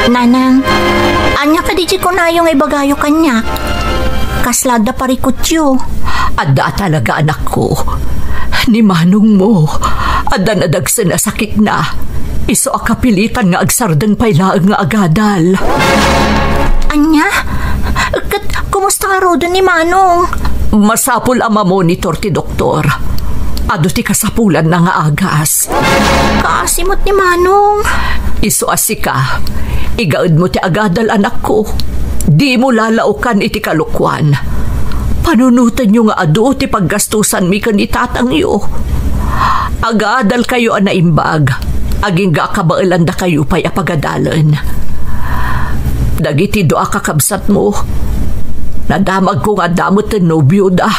Nanang, ania kadi ti kunayo nga ibagayo kaniak? Kasla adda parikutyo? Adda a talaga, anakko. Ni manongmo, adda nadagsen a sakitna. Isu a kapilitan nga agsardeng pay laeng nga agadal. Ania? Ket kumusta ngaruden ni Manong? Masapul a mamonitor ti doktor. Adu ti kasapulanna nga agas. Kaasi met ni Manong. Isu a sika, igaedmo ti agadal, anakko. Dimo lalaokan iti kalokuan. Panunotenyo nga adu ti paggastusanmi ken ni tatangyo. Agadalkayo a naimbag, agingga a kabaelandakayo pay a pagadalen. Dagiti dua a kakabsatmo, nadamagko nga adda met ti nobioda,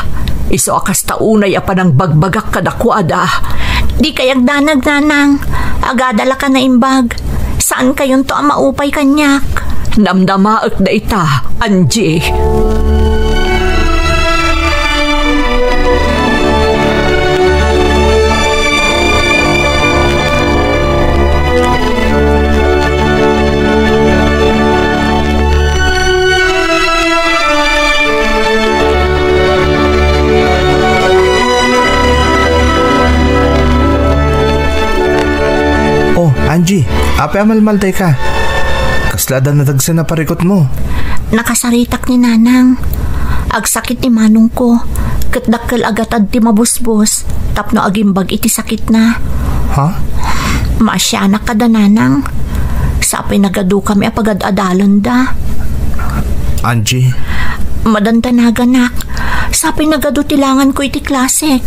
isu a kasta unay a panangbagbagak kadakuada. Dikay agdanag, Nanang. Agadalak a naimbag. Saankayonto a maupay kaniak. Namnamaek dayta, Angie. Oh, Angie, apay a malmalday ka? Kasla adda nadagsen a parikutmo? Nakasaritak ni Nanang. Agsakit ni manongko, ket dakkel a gatad ti mabusbos tapno agimbag iti sakitna. Ha? Maasianak kada, Nanang. Sapay nagadukami a pagad-adalenda. Angie. Madandanaganak. Sapay nagadu ti langanko iti klasek.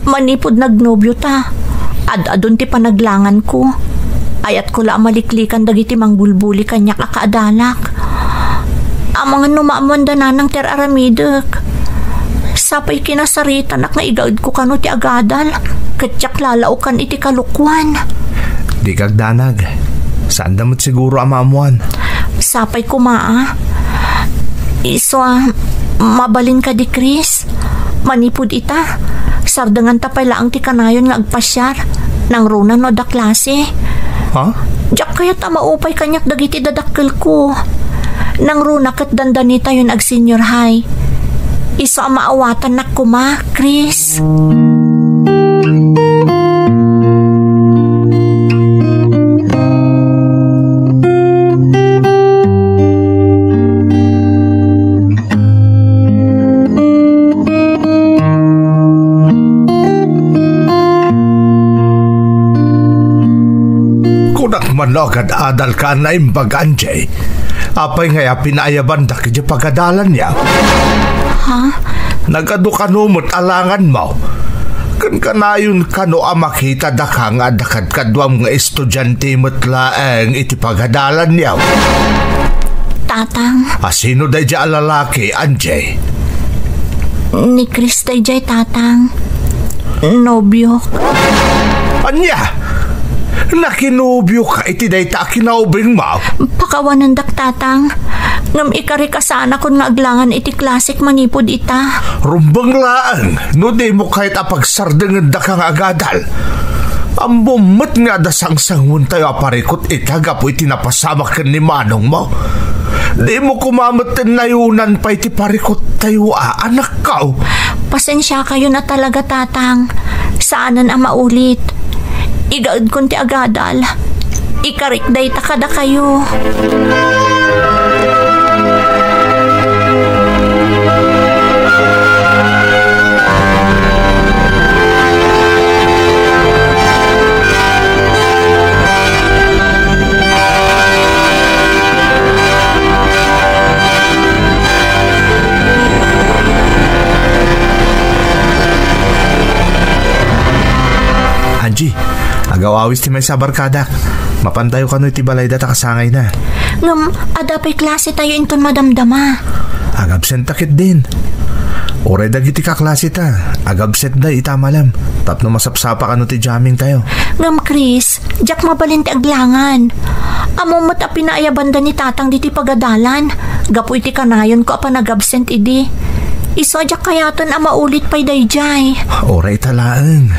Manipud nagnobio ta, ad-adun ti panaglanganko. Ayatko la a maliklikan dagiti mangbulbuli kaniak a kaadalak. Amangan no maammoanda nanang ti ar-aramidek. Sapay kinasaritanak nga igaedko kano ti agadal, ket diak lalaokan iti kalokuan. Di kagdanag. Saanda met siguro a maammoan. Sapay koma a. Isu a, mabalin kadi, Chris? Manipud ita, sardenganta pay laeng ti kanayon nga agpasiar. Nangruna no adda klase. Ha? Diak kayat a maupay kaniak dagiti dadakkelko. Nangruna ket dandanitayon ag-senior high. Isu a maawatannak koma, Chris. Kunak man no agad-adalka a naimbag, Angie. Apay ngay a pinaayabanda iti pagadalanyo? Ha? Nagadu kano met a langanmo? Ken kanayon kano a makita daka nga adda kadkaduam nga estudiante met laeng iti pagadalanyo? Tatang. A sino daydiay a lalaki, Angie? Ni Chris daydiay, Tatang. Nobiok. Ania? Nakinobioka iti dayta a kinaubingmo? Pakawanendak, Tatang. Ngem ikarik a saanakon nga aglangan iti klasek manipud ita. Rumbeng laeng no dimo kayat a pagsardengendaka nga agadal. Ammom met nga adda sangsanguentayo a parikut ita gapu iti napasamak ken ni manongmo. Dimo koma met nayonan pay ti parikuttayo a, anakko. Pasensiakayon a talaga, Tatang. Saanen a maulit. Igaedkon ti agadal. Ikarik dayta kadakayo. Angie, agaw-awis ti maysa a barkadak. Mapantayo kano iti balayda ta kasangayna. Ngem, adda pay klasetayo inton madamdama. Agabsenta ketdin. Uray dagiti kaklaseta, agabsentda ita a malem, tapno masapsapa kano ti jammingtayo. Ngem, Chris, diak mabalin ti aglangan. Ammom met a pinaayabanda ni Tatang ditoy pagadalan, gapu iti kanayonko a panagabsent idi. Isu a diak kayaten a maulit pay daydiay. Uray ita laeng.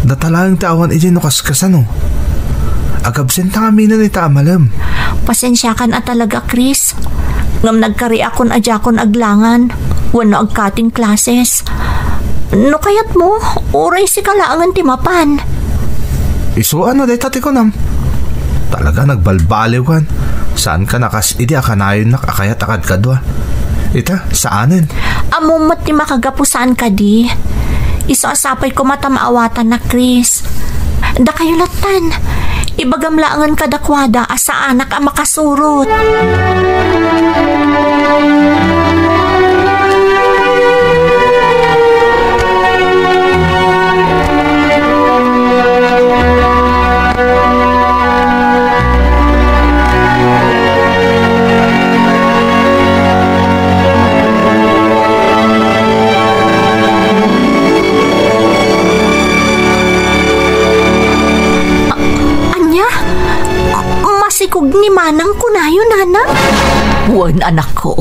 Data laeng ti awan idi no kaskasano. Agabsenta ngaminen ita a malem. Pasensiakan a talaga, Chris. Ngem nagkariakon a diakon aglangan wenno ag-cutting classes. No kayatmo, uray sika laengen ti mapan. Isu a no dayta ti kunam? Talaga nagbalbaliwkan. Saanka a kas idi a kanayonnak a kayat a kadkadua. Ita, saanen. Ammom met ti makagapu saan kadi. Isu a sapay koma ta maawatannak, Chris. Dakayo lattan. Ibagam laengen kadakuada a saanak a makasurot. A-, ania? Masikog ni Manang kunayo, Nanang? Wen, anakko.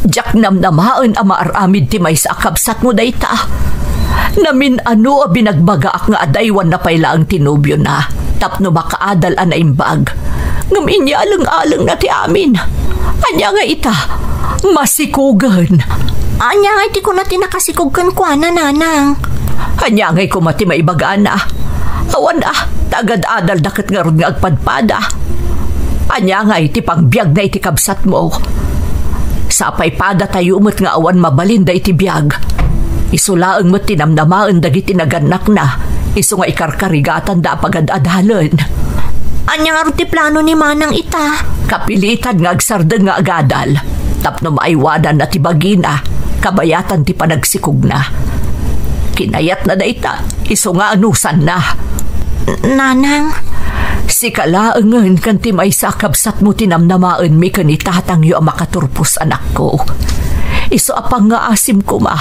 Diak namnamaen a maaramid ti maysa a kabsatmo dayta. Namin-ano a binagbagaak nga adaywanna pay laeng ti nobiona tapno makaadal a naimbag. Ngem inyaleng-alengna ti amin. Ania nga ita? Masikogen. Ania nga iti kuna ti nakasikog kenkuana, Nanang? Ania ngay koma ti maibagana? Awan a, ta agad-adalda ket ngarud nga agpadpada. Ania ngay ti pangbiagna iti kabsatmo? Sapay padatayo met nga awan mabalinda iti biag. Isu laeng met ti namnamaen dagiti nagannakna, isu nga ikarkarigatanda a pagad-adalen. Ania ngarud ti plano ni Manang ita? Kapilitan nga agsardeng nga agadal tapno maaywananna ti bagina, kabayatan ti panagsikogna. Kinayatna dayta, isu nga anusanna. Nanang, Sika laengen ken ti maysa a kabsatmo ti namnamaenmi ken ni tatangyo a makaturpos, anakko. Isu a pangngaasim koma,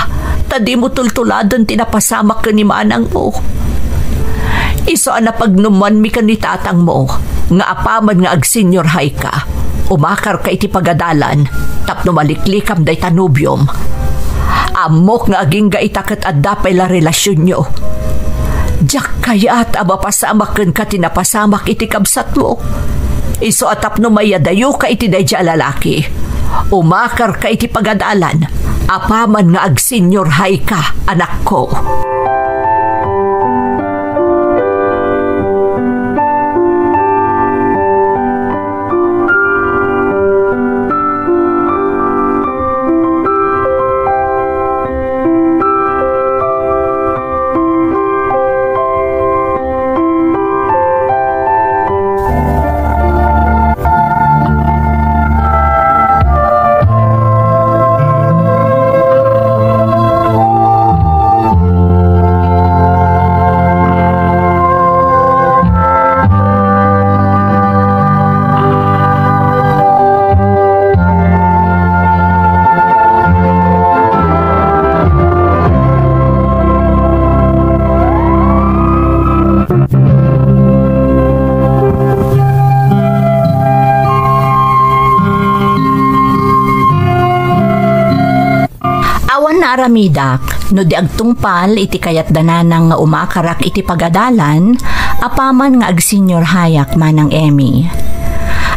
ta dimo tultuladen ti napasamak ken ni manangmo. Isu a napagnumanmi ken ni tatangmo nga apaman nga agsenyorhayka, umakarka iti pagadalan tapno maliklikam dayta nobiom. Ammok nga agingga ita ket adda pay la relasionyo. Diak kayat a mapasamak kenka ti napasamak iti kabsatmo. Isu a tapno mayadayoka iti daydiay a lalaki, umakarka iti pagadalan apaman nga agsenyorhayka, anakko. Awan naaramidak no di agtungpal iti kayat da nanang nga umakarak iti pagadalan apaman nga agsenyorhayak, Manang Emmy.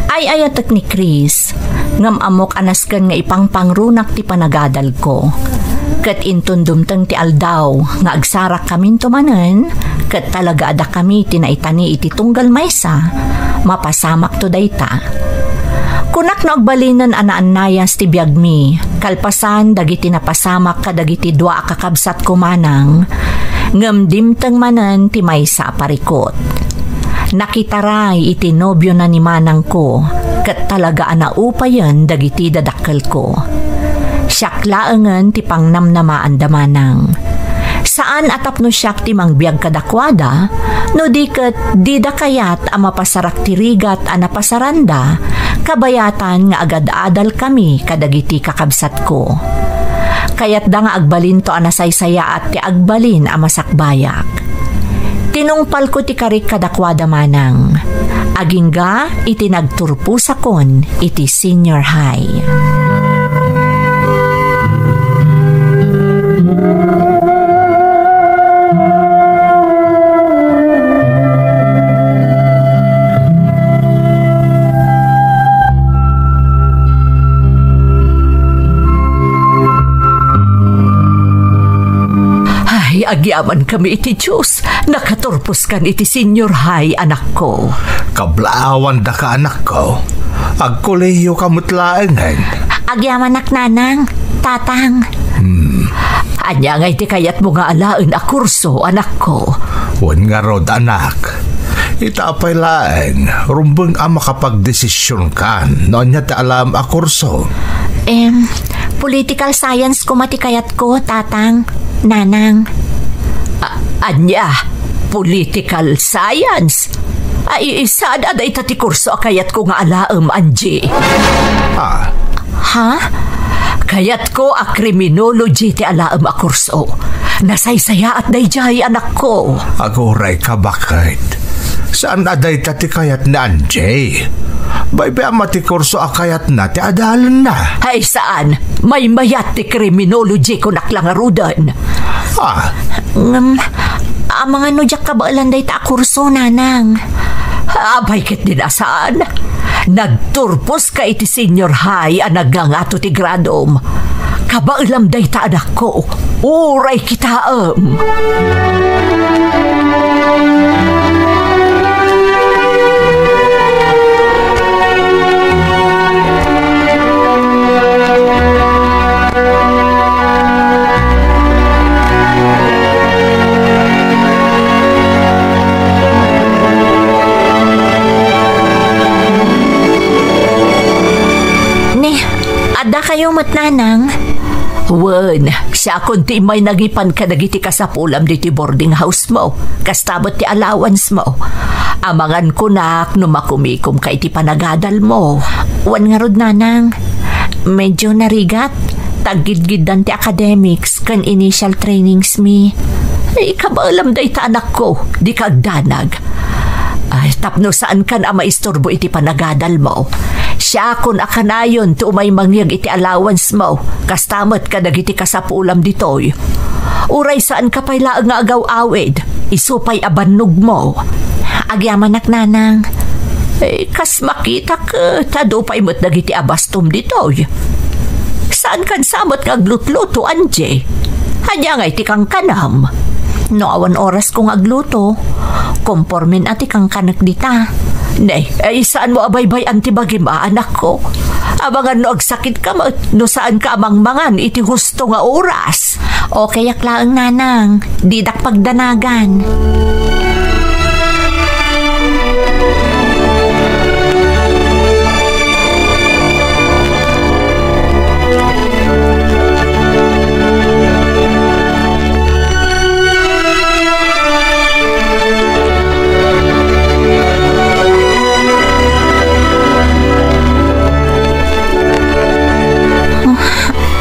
Ay-ayatek ni Chris, ngem ammok a nasken nga ipangpangrunak ti panagadalko. Ket inton dumteng ti aldaw nga agsarakkaminto manen, ket talaga a dakami ti naitani iti tunggal maysa, mapasamakto dayta. Kunak no agbalinen a naannayas ti biagmi, kalpasan dagiti napasamak kadagiti dua a kakabsatko manang, ngem dimteng manen ti maysa a parikut. Nakitaray iti nobiona ni manangko, ket talaga a naupayen dagiti dadakkelko. Siak laengen ti pangnamnamaanda manang. Saan a tapno siak ti mangbiag kadakuada, no di ket dida kayat a mapasarak ti rigat a napasaranda, kabayatan nga agad-adalkami kadagiti kakabsatko. Kayatda nga agbalinto a nasaysayaat ti agbalin a masakbayak. Tinungpalko ti karik kadakuada manang, agingga iti nagturposakon iti senior high. Ay, agyamankami iti Dios. Nakaturposkan iti senior high, anakko. Kablaawandaka, anakko. Agkolehiyoka met laengen. Agyamanak, nanang, tatang. Hmm. Ania ngay ti kayatmo nga alaen a kurso, anakko? Wen ngarud, anak. Ita pay laeng, rumbeng a makapagdesisionkan no ania ti alaem a kurso. Em, political science koma ti kayatko, tatang, nanang. A-, ania? Political science? Ay, saan a dayta ti kurso a kayatko nga alaem, Angie? Ah. Ha? Kayatko a criminology ti alaem a kurso. Nasaysayaat daydiay, anakko. Aguray ka, baket. Saan a dayta ti kayat ni Angie? Baybay-am a ti kurso a kayatna ti adalenna. Ay, saan. Maymayat ti criminology, kunak la ngaruden. Ah. Ngem, amangan no diak kabaelan dayta a kurso, nanang. Apay ketdin a saan? Nagturposka iti senior high a nagngangato ti gradom. Kabaelam dayta, anakko. Uray kitaem. Ni, adda kayo met, nanang? Wen, siakon ti immay nangipan kadagiti kasapulam ditoy boarding house mo. Kasta met ti allowance mo. Amangan kunak no makumikom ka iti panagadal mo. Wen ngarud, nanang, medyo narigat. Taggidgiddan ti academics ken initial trainings mi. Ay, kabaelam dayta, anakko, dika agdanag. Ay, tapno saankan a maisturbo iti panagadal mo. Siakon a kanayon ti umay mangyeg iti allowance mo, kasta met kadagiti kasapulam ditoy. Uray saanka pay laeng nga agaw-awid, isu pay a bannogmo. Agyamanak, nanang. Eh, kas makitak, eh, ta adu pay met dagiti abastom ditoy. Saankan sa met nga aglutluto, Angie? Ania ngay ti kankanam? No awan orasko nga agluto, kompormen a ti kankanek dita. Ne, ay, saanmo a baybay-an ti bagim, a, anakko? Amangan no agsakitka met, no saanka a mangmangan iti husto nga oras. Okayak laeng, nanang. Didak pagdanagan.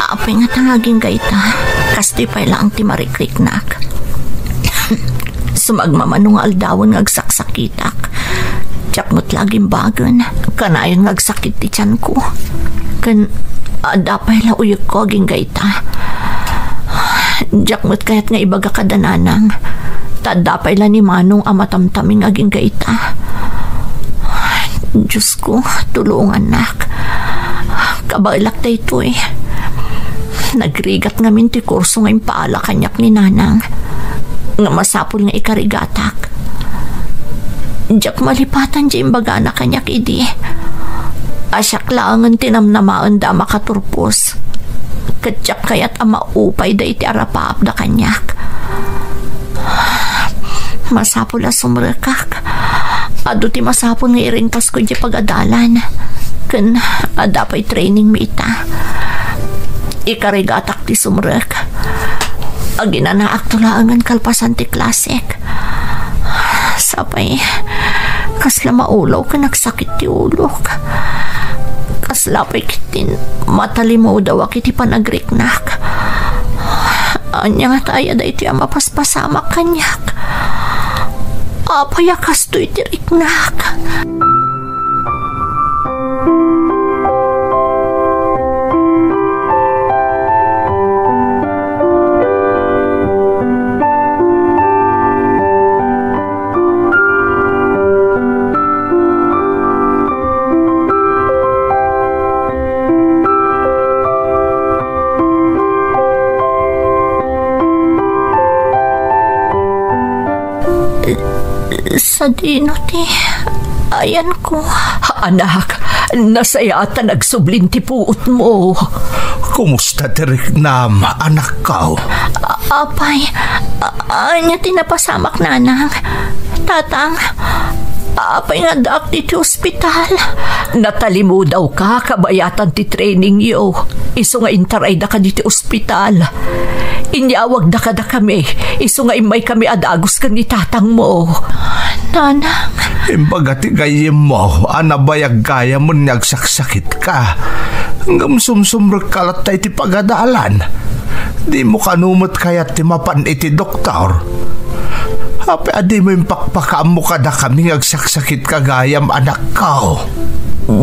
Apay nga tangaging gayta? Kastoy pay laeng ti marikriknak. Sumagmamano nga aldawen nga agsaksakitak. Diak met la agimbagen. Kanayon nga agsakit ti tianko. Ken adda pay la uyekko agingga ita. Diak met kayat nga ibaga kada nanang. Ta adda pay la ni Manong a matamtaming agingga ita. Diosko, tulongannak. Kabaelak daytoy. Nagrigat ngamin ti kurso nga impaala kaniak ni Nanang nga masapul nga ikarigatak. Diak malipatan ti imbagana kaniak idi a siak laengen ti namnamaenda a makaturpos, ket diak kayat a maupayda iti arapaapda kaniak. Masapul a sumrekak. Adu ti masapul nga iringtasko idiay pagadalan. Ken adda pay training mi ita. Ikarigatak ti sumrek. Aginanaakto laengen kalpasan ti klasek. Sapay, kasla maulaw ken agsakit ti ulok. Kasla pay ketdin matalimudawak iti panagriknak. Ania ngata aya daytoy a mapaspasamak kaniak? Apay a kastoy ti riknak? Sadino ti ayanko? Anak, nasayaat a nagsublin ti puotmo. Kumusta ti riknam, anakko? A-, apay, a-, ania ti napasamak, Nanang? Tatang, apay nga addaak ditoy ospital? Natalimudawka kabayatan ti trainingyo. Isu nga intaraydaka ditoy ospital. Inyawagda kadakami, isu nga immaykami a dagus ken ni tatangmo. Nanang. Imbaga ti gayyemmo a nabayag gayam nga agsaksakitka. Ngem sumsumrekka latta iti pagadalan. Dimo kano met kayat ti mapan iti doktor? Apay a dimo impakpakaammo kadakami nga agsaksakitka gayam, anakko?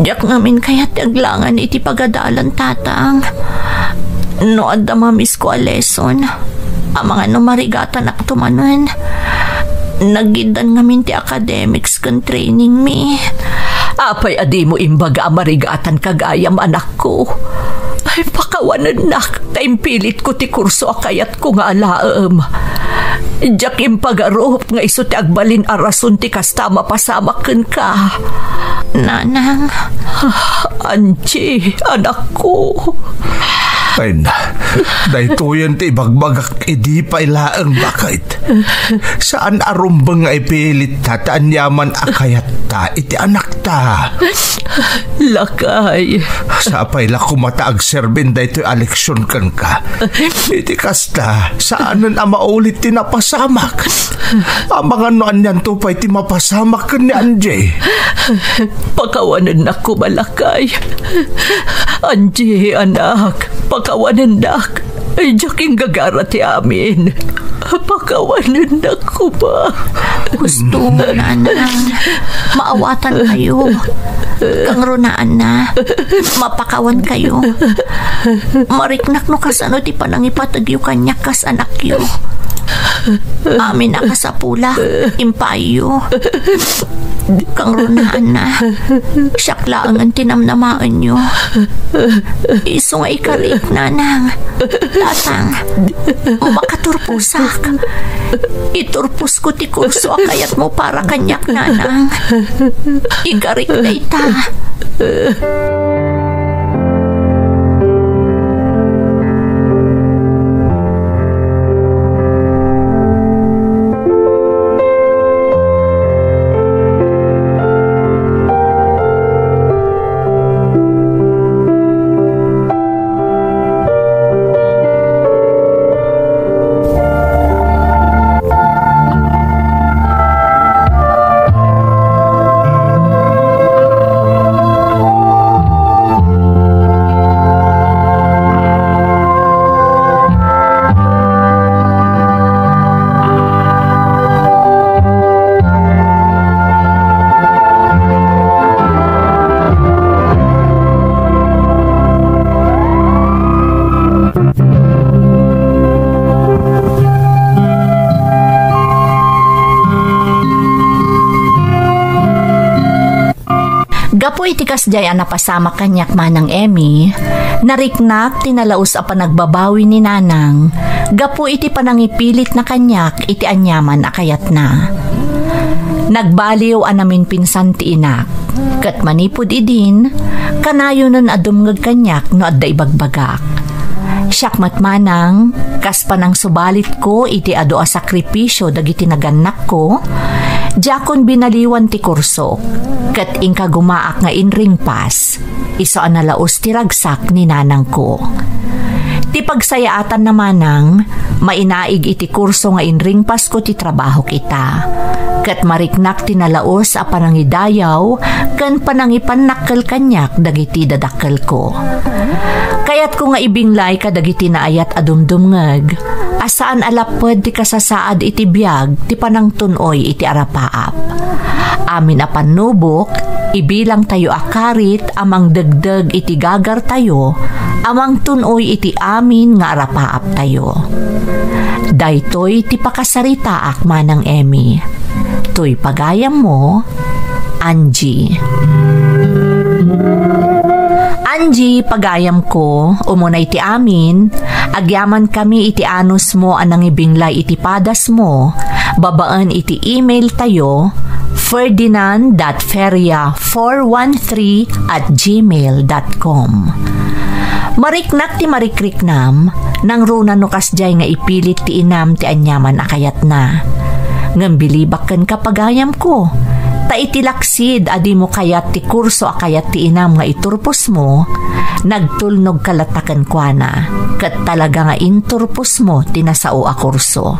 Diak ngamin kayat ti aglangan iti pagadalan, Tatang. No adda mamisko a lesson, amangan no marigatanakto manen. Nagiddan ngamin ti academics ken training mi. Apay a dimo imbaga a marigatanka gayam, anakko? Ay, pakawanennak, ta impilitko ti kurso a kayatko nga alaem. Diak impagarup nga isu ti agbalin a rason ti kasta a mapasamak kenka. Nanang. Angie, anakko. Ay na, daytoyen ti ibagbagak idi pay laeng baket. Saan a rumbeng nga ipilitta ta aniaman a kayatta iti anakta. Lakay. Sapay la koma ta agserbin daytoy a leksion kenka. Iti kasta, saanen a maulit ti napasamak. Amangan no anianto pay ti mapasamak ken ni Angie. Pakawanennak koma, lakay. Angie, anak, pakawanennak. Ay, diak inggagara ti amin. Pakawanennak koma. Husto, nanang. Maawatan kayo. Kangrunaan na. Mapakawan kayo. Mariknak no kasano ti panangipategyo kaniak kas anakyo. Amin a kasapulak, impaayyo. Kangrunaan na. Siak laengen ti namnamaenyo. Isu nga ikarik, nanang. Tatang, makaturposak. Iturposko ti kurso a kayatmo para kaniak, nanang. Ikarik dayta. Gapu iti kasdiay a napasamak kaniak, Manang Emmy, nariknak ti nalaus a panagbabawi ni Nanang gapu iti panangipilitna kaniak iti aniaman a kayatna. Nagbaliw a naminpinsan ti inak, ket manipud idin, kanayonen a dumngeg kaniak no adda ibagbagak. Siak met, Manang, kas panangsubalitko iti adu a sakripisio dagiti nagannakko, diakon binaliwan ti kursok, ket inkagumaak nga inringpas, isu a nalaus ti ragsak ni nanangko. Ti pagsayaatanna, Manang, mainaig iti kurso nga inringpasko ti trabahok ita. Ket mariknak ti nalaus a panangidayaw ken panangipannakkel kaniak dagiti dadakkelko. Kayatko nga ibinglay kadagiti naayat a dumdumngeg a saan a lapped ti kasasaad iti biag ti panangtun-oy iti arapaap. Amin a pannubok, ibilangtayo a karit a mangdegdeg iti gagartayo a mangtun-oy iti amin nga arapaaptayo. Daytoy ti pakasaritaak, Manang Emmy. Toy pagayammo, Angie. Angie, pagayamko, umuna iti amin, agyamankami iti anusmo a nangibinglay iti padasmo, babaen iti email tayo, ferdinand dot feria four one three at gmail dot com. Mariknak ti marikriknam, nangruna no kasdiay nga ipilit ti inam ti aniaman a kayatna. Ngem bilibak kenka, pagayamko, ta iti laksid a dimo kayat ti kurso a kayat ti inam nga iturposmo, nagtulnogka latta kenkuana, ket talaga nga inturposmo ti nasao a kurso.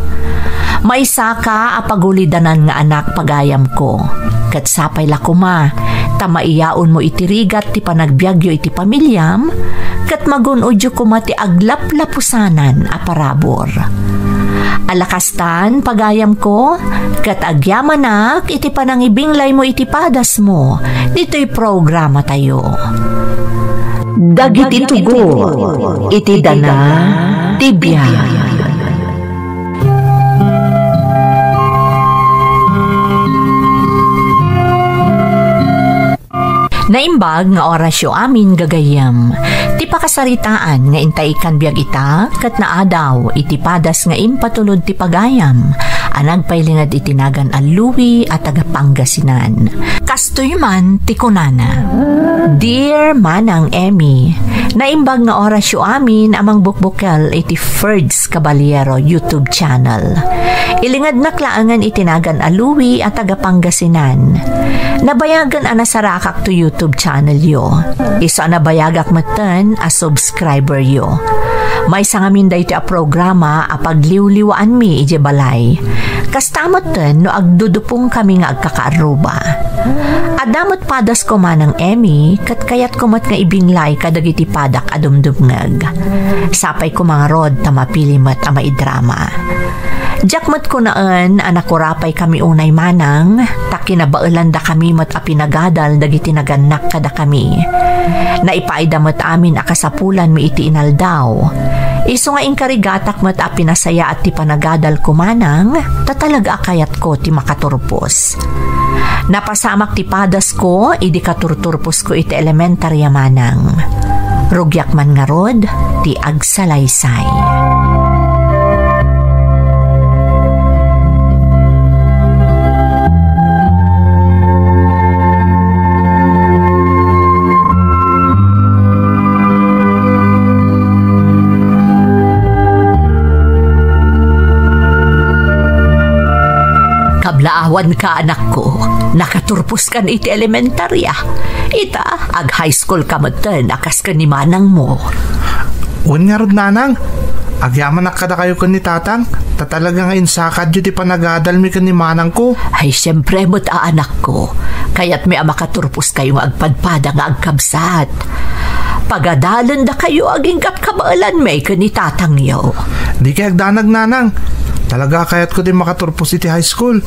Maysaka a pagulidanan nga anak, pagayamko, ket sapay la koma ta maiyaonmo iti rigat ti panagbiagyo iti pamiliam, ket magun-odyo koma ti aglaplapusanan a parabur. Ala kastan, pagayamko, ket agyamanak iti panangibinglaymo iti padasmo ditoy programatayo. Dagiti tugot iti dana ti biag. Naimbag nga orasyo amin, gagayyem. Ti pakasaritaan nga intay ikkan biag ita ket naadaw iti padas nga impatulod ti pagayam a nagpailinged iti nagan a Louie a taga Pangasinan. Kastoy man ti kunana, "Dear Manang Emmy, naimbag nga orasyo amin a mangbukbukel iti Ferds Caballero YouTube channel. Ilingednak laengen iti nagan a Louie a taga Pangasinan. Nabayagen a nasarakak to YouTube channelyo. Isu a nabayagak metten a subscriberyo. Maysa ngamin daytoy a programa a pagliwliwaanmi idiay balay. Kasta metten no agdudupongkami nga agkakaarruba. Adda met padasko, Manang Emmy, ket kayatko met nga ibinglay kadagiti padak a dumdumngeg. Sapay koma ngarud ta mapili met a maidrama. Diak met kunaen a nakurapaykami unay, Manang, ta kinabaelandakami met a pinagadal dagiti nagannak kadakami. Naipaayda met amin a kasapulanmi iti inaldaw. Isu nga inkarigatak met a pinasayaat ti panagadalko, Manang, ta talaga a kayatko ti makaturpos. Napasamak ti padasko idi katurturposko iti elementarya, Manang. Rugiak man ngarud ti agsalaysay." Kablaawanka, anakko. Nakaturposkan iti elementarya. Ita, ag-high school ka metten a kas ken ni manangmo. Wen ngarud, nanang, agyamanak kadakayo ken ni tatang, ta talaga nga insakadyo ti panagadalmi ken ni manangko. Ay, siempre met a, anakko. Kayatmi a makaturposkayo nga agpadpada nga agkabsat. Pagadalendakayo agingga't kabaelanmi ken ni tatangyo. Dikay agdanag, nanang. Talaga a kayatko ti makaturpos iti high school.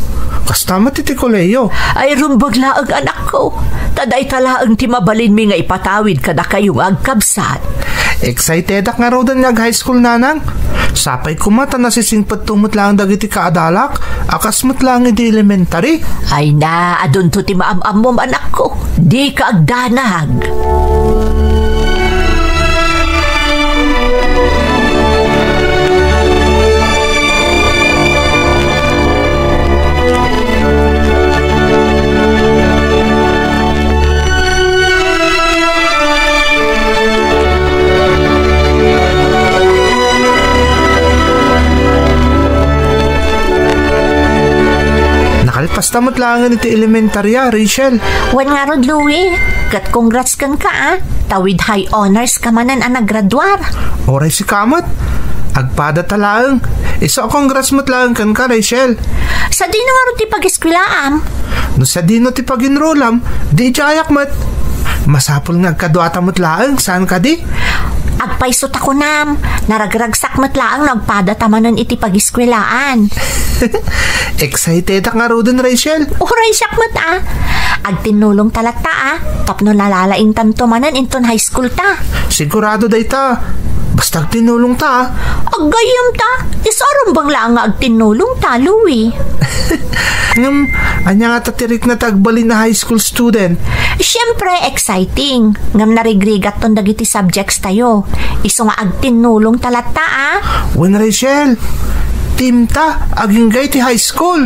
Kasta met iti kolehiyo. Ay, rumbeng laeng, anakko. Ta dayta laeng ti mabalinmi nga ipatawid kadakayo nga agkabsat. Excitedak ngaruden nga ag-high school, nanang. Sapay koma ta nasisingpetto met laeng dagiti kaadalak a kas met laeng idi elementary. Ay na, adunto ti maam-ammom, anakko. Dika agdanag. Nakalpasta met laengen iti elementarya, Rachel. Wen ngarud, Louie, ket congrats kenka, a. Ta with high honors ka manen a naggraduar. Uray sika met. Agpadata laeng. Isu a congrats met laeng kenka, Rachel. Sadino ngarud ti pagiskwelaam? No sadino ti paginrolam, di idiayak met. Masapul nga agkaduata met laeng, saan kadi? Agpayso ta kunam, naragragsak met laeng no agpadata manen iti pagiskwelaan. Excitedak ngaruden, Rachel. Uray siak met, a. Agtinnulongta latta, a, tapno nalalaingtanto manen inton high school ta. Sigurado dayta. Basta agtinnulongta, a. Aggayyemta. Isu a rumbeng laeng nga agtinnulongta, Louie. Ngem, ania ngata ti rikna ti agbalin a high school student? Siempre, exciting. Ngem narigrigatton dagiti subjects tayo. Isu nga agtinnulongta latta, a. Wen, Rachel, team ta, agingga iti high school.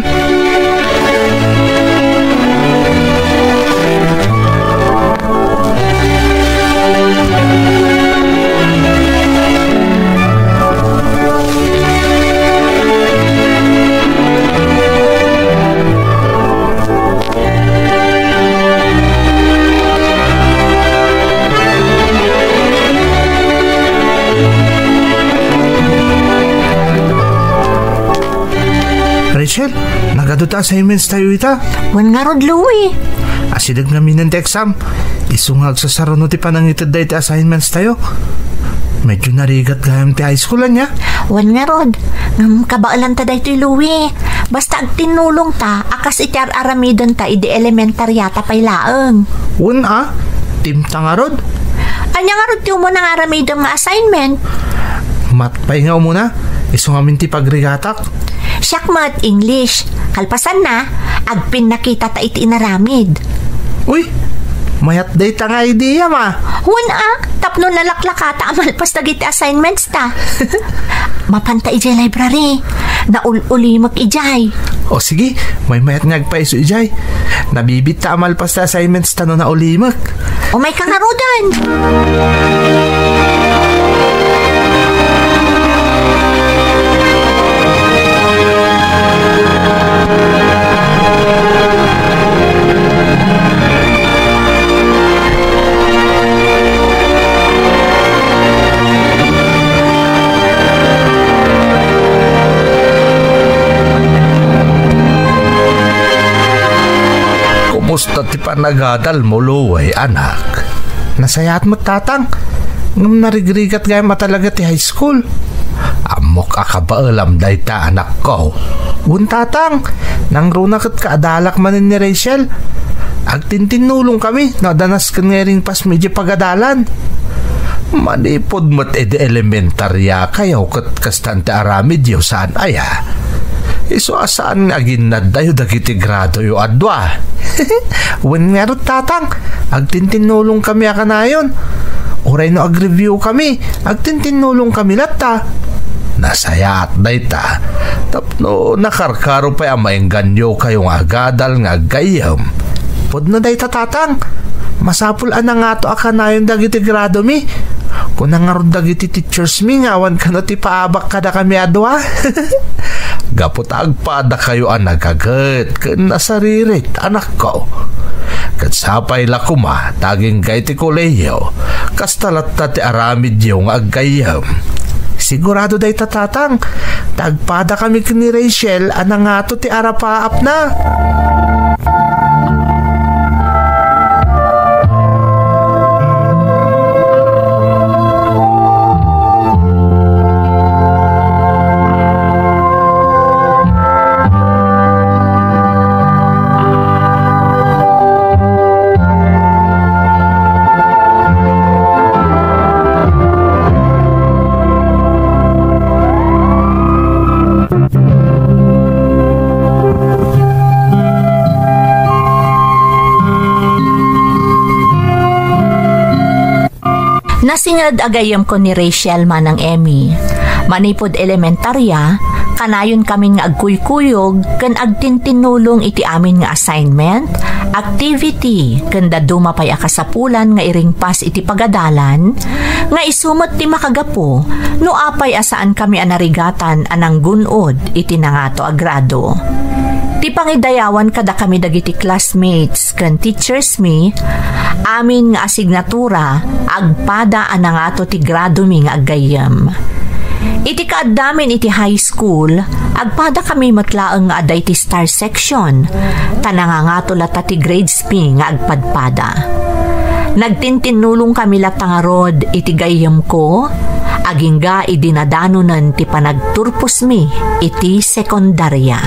Rachel, nagadu ti assignments tayo ita. Wen ngarud, Louie. Asideg ngamin ti exam. Isu nga agsasaruno ti panangitedda iti assignments tayo. Medyo narigat gayam ti high school, ania? Wen ngarud, ngem kabaelanta daytoy, Louie. Basta agtinnulongta, a kas iti ar-aramidenta idi elementaryata pay laeng. Wen a, team ta ngarud. Ania ngarud ti umuna nga aramidem nga assignment? Math pay nga umuna, isu ngamin ti pagrigatak. Siak met, English. Kalpasanna, agpinnakitata iti inaramid. Uy, mayat dayta nga idea, ma. Wen a, tapno nalaklakata a malpas dagiti assignments ta. Mapanta idiay library. Naul-ulimek idiay. O sige, maymayat nga agpaiso idiay. Nabibitta a malpas ti assignments ta no naulimek. O, may kangarudan. Kumusta ti panagadalmo, Louie, anak? Nasayaat met, Tatang. Ngem narigrigat gayam a talaga ti high school. Ammok a kabaelam dayta, anakko. Wen, Tatang, nangruna ket kaadalak manen ni Rachel. Agtintinnulongkami no adda nasken nga iringpasmi idiay pagadalan. Manipud met idi elementarya kayo ket kastan ti aramidyo, saan aya? Isu a saan nga aginnaddayo dagiti gradoyo a dua. Wen ngarud, Tatang, agtintinnulongkami a kanayon. Uray no agreviewkami, agtintinnulongkami latta. Nasayaat dayta, tapno nakarkaro pay a maengganyokayo nga agadal nga aggayyem. Pudno dayta, Tatang. Masapul a nangato a kanayon dagiti gradomi. Kuna ngarud dagiti teachersmi nga awan kano ti paabak kadakami a dua. Gapu ta agpadakayo a nagaget ken nasaririt, anakko. Ket sapay la koma ta agingga iti kolehiyo, kasta latta ti aramidyo nga aggayyem. Sigurado dayta, Tatang, ta agpadakami ken ni Rachel a nangato ti arapaapna. Nasinged a gayyemko ni Rachel, Manang Emmy. Manipud elementarya, kanayon kamin nga agkuykuyog ken agtintinnulong iti amin nga assignment, activity, ken dadduma pay a kasapulan nga iringpas iti pagadalan, nga isu met ti makagapu no apay a saankami a narigatan a nanggun-od iti nangato a grado. Ti pangidayawan kadakami dagiti classmates ken teachers mi, amin nga asignatura agpada a nangato ti gradomi nga aggayyem. Iti kaaddamin iti high school, agpadakami met laeng nga adda iti star section, ta nangangato latta ti grades mi nga agpadpada. Nagtintinnulongkami latta ngarud iti gayyemko, agingga idi nadanonen ti panagturposmi iti sekundaria.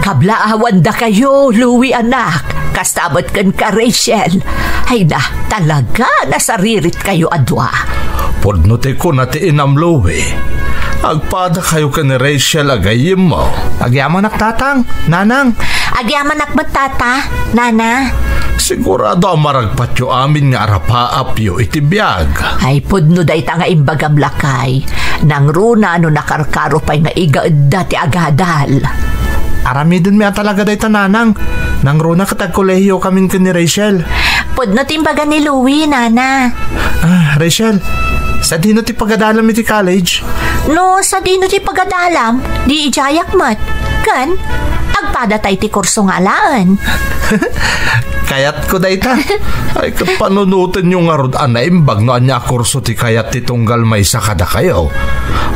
Kablaawandakayo, Louie, anak, kasta met kenka, Rachel. Ay na, talaga, nasariritkayo a dua. Pudno ti kuna ti inam, Louie. Agpadakayo ken ni Rachel a gayyemmo. Agyamanak, Tatang, Nanang. Agyamanak met, Tata, Nana. Sigurado a maragpatyo amin nga arapaapyo iti biag. Ay, pudno dayta nga imbagam, lakay. Nangruna no nakarkaro pay nga igaedda ti agadal. Aramidenmi a talaga dayta, Nanang. Nangruna ket agkolehiyokamin ken ni Rachel. Pudno ti imbaga ni Louie, Nana. Ah, Rachel, sadino ti pagadalam iti college? No sadino ti pagadalam, di idiayak met. Ken, agpada tay ti kurso nga alaen. Kayatko dayta. Ay, ket panunotenyo ngarud a naimbag no ania a kurso ti kayat ti tunggal maysa kadakayo.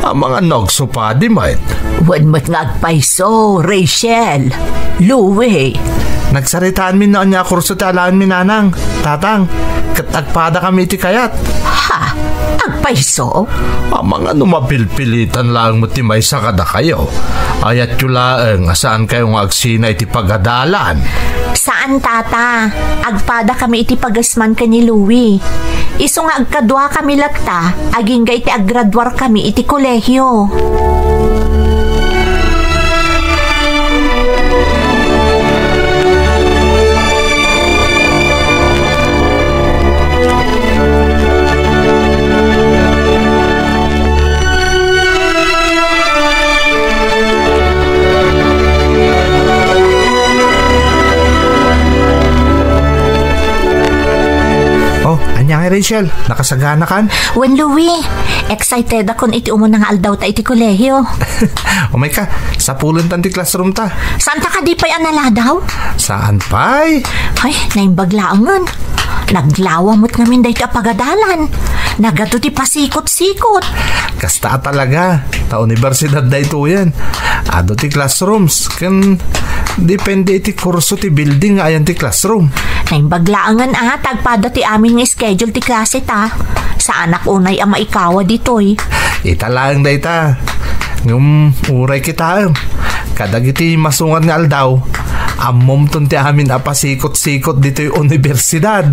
Amangan no agsupadi met. Wen met nga agpayso, Rachel, Louie. Nagsaritaanmi no ania a kurso ti alaenmi, Nanang, Tatang, ket agpadakami iti kayat. Ha? Agpayso? Amangan no mapilpilitan laeng met ti maysa kadakayo. Ayatyo laeng a saankayo nga agsina iti pagadalan. Saan, Tata. Agpadakami iti pagasman ken ni Louie. Isu nga agkaduakami latta, agingga iti aggraduarkami iti kolehio. Oh, ania ngay, Rachel? Nakasaganakan? Wen, Louie. Excited akon iti umuna nga aldawta iti kolehio. Umayka, sapulentan ti classroom ta. Saanta kadi pay a naladaw? Saan pay? Ay, naimbag laengen. Naglawa met ngamin dayta a pagadalan. Nagadu ti pasikot-sikot. Kasta a talaga. Ta universidad daytoyen. Adu ti classrooms. Ken depende iti kurso ti building nga ayan ti classroom. Naimbag laengen a, ta agpada ti amin nga schedule ti klase ta. Saanak unay a maikawa ditoy. Ita laeng dayta. Ngem uray kitaem. Kadagiti masungan nga aldaw, ammomton ti amin a pasikot-sikot ditoy universidad.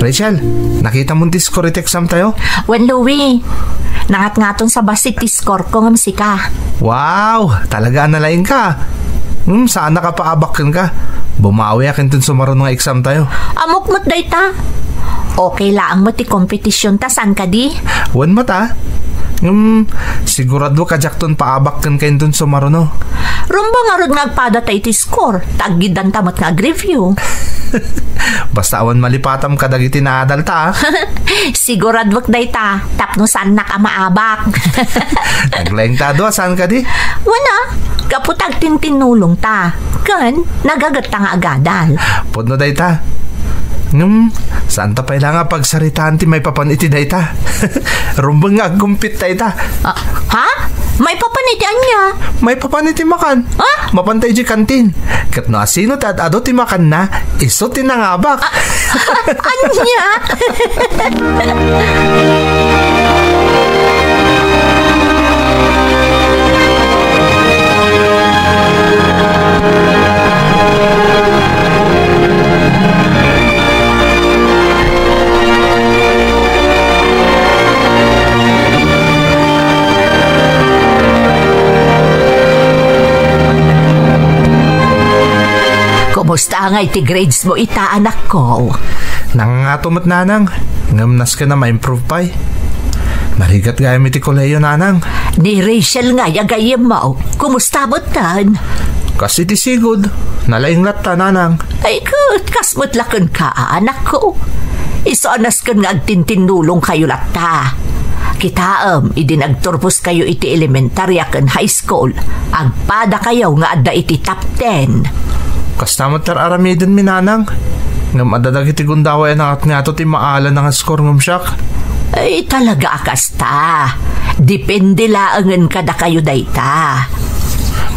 Rachel, nakita mo ti score iti exam tayo? Wen, Louie, nangatngaton sa bassit ti score ko ngem sika. Wow, talaga a nalaing ka. Hmm, saan nakapaabak ken ka. Bumawiak inton sumaruno nga exam tayo. Ammok met dayta. Okay laeng met ti competition ta, saan kadi? Wen met a. Hmm, sigurado ka diakton paabak ken ka inton sumaruno. Rumbeng ngarud nga agpada ta iti score, ta aggiddanta met nga ag-review. Basta awan malipatam kadagiti naadalta, a. Siguraduek dayta, tapno saannak a maabak. Naglaingta adu a saan kadi? Wen a, gapu ta agtintinnulongta. Ken, nagagetta nga agadal. Pudno dayta. Ngem, saanta pay la nga pagsaritaan ti maipapan iti dayta. Rumbeng nga agkumpit dayta. Ah, ha? Maipapan iti ania? Maipapan iti makan. Ah? Mapanta idiay kantin. Ket no asino ti ad-adu ti makanna, isu ti nangabak. Ah, ania? Kumusta ngay ti grades mo ita, anakko? Nangangato met, nanang, ngem nasken a ma-improve pay. Narigat gayam iti kolehiyo, nanang. Ni Rachel ngay a gayyemmo. Kumusta metten? Kas iti sigud, nalaing latta, nanang. Ay ket, kas met la kenka, anakko. Isu a nasken nga agtintinnulongkayo latta. Kitaem, idi nagturposkayo iti elementaria ken high school, agpadakayo nga adda iti top ten. Kasta met ti ar-aramidenmi, nanang. Ngem adda dagiti gundaway a nangatngato ti maala nga score ngem siak. Ay, talaga a kasta. Depende laengen kadakayo dayta.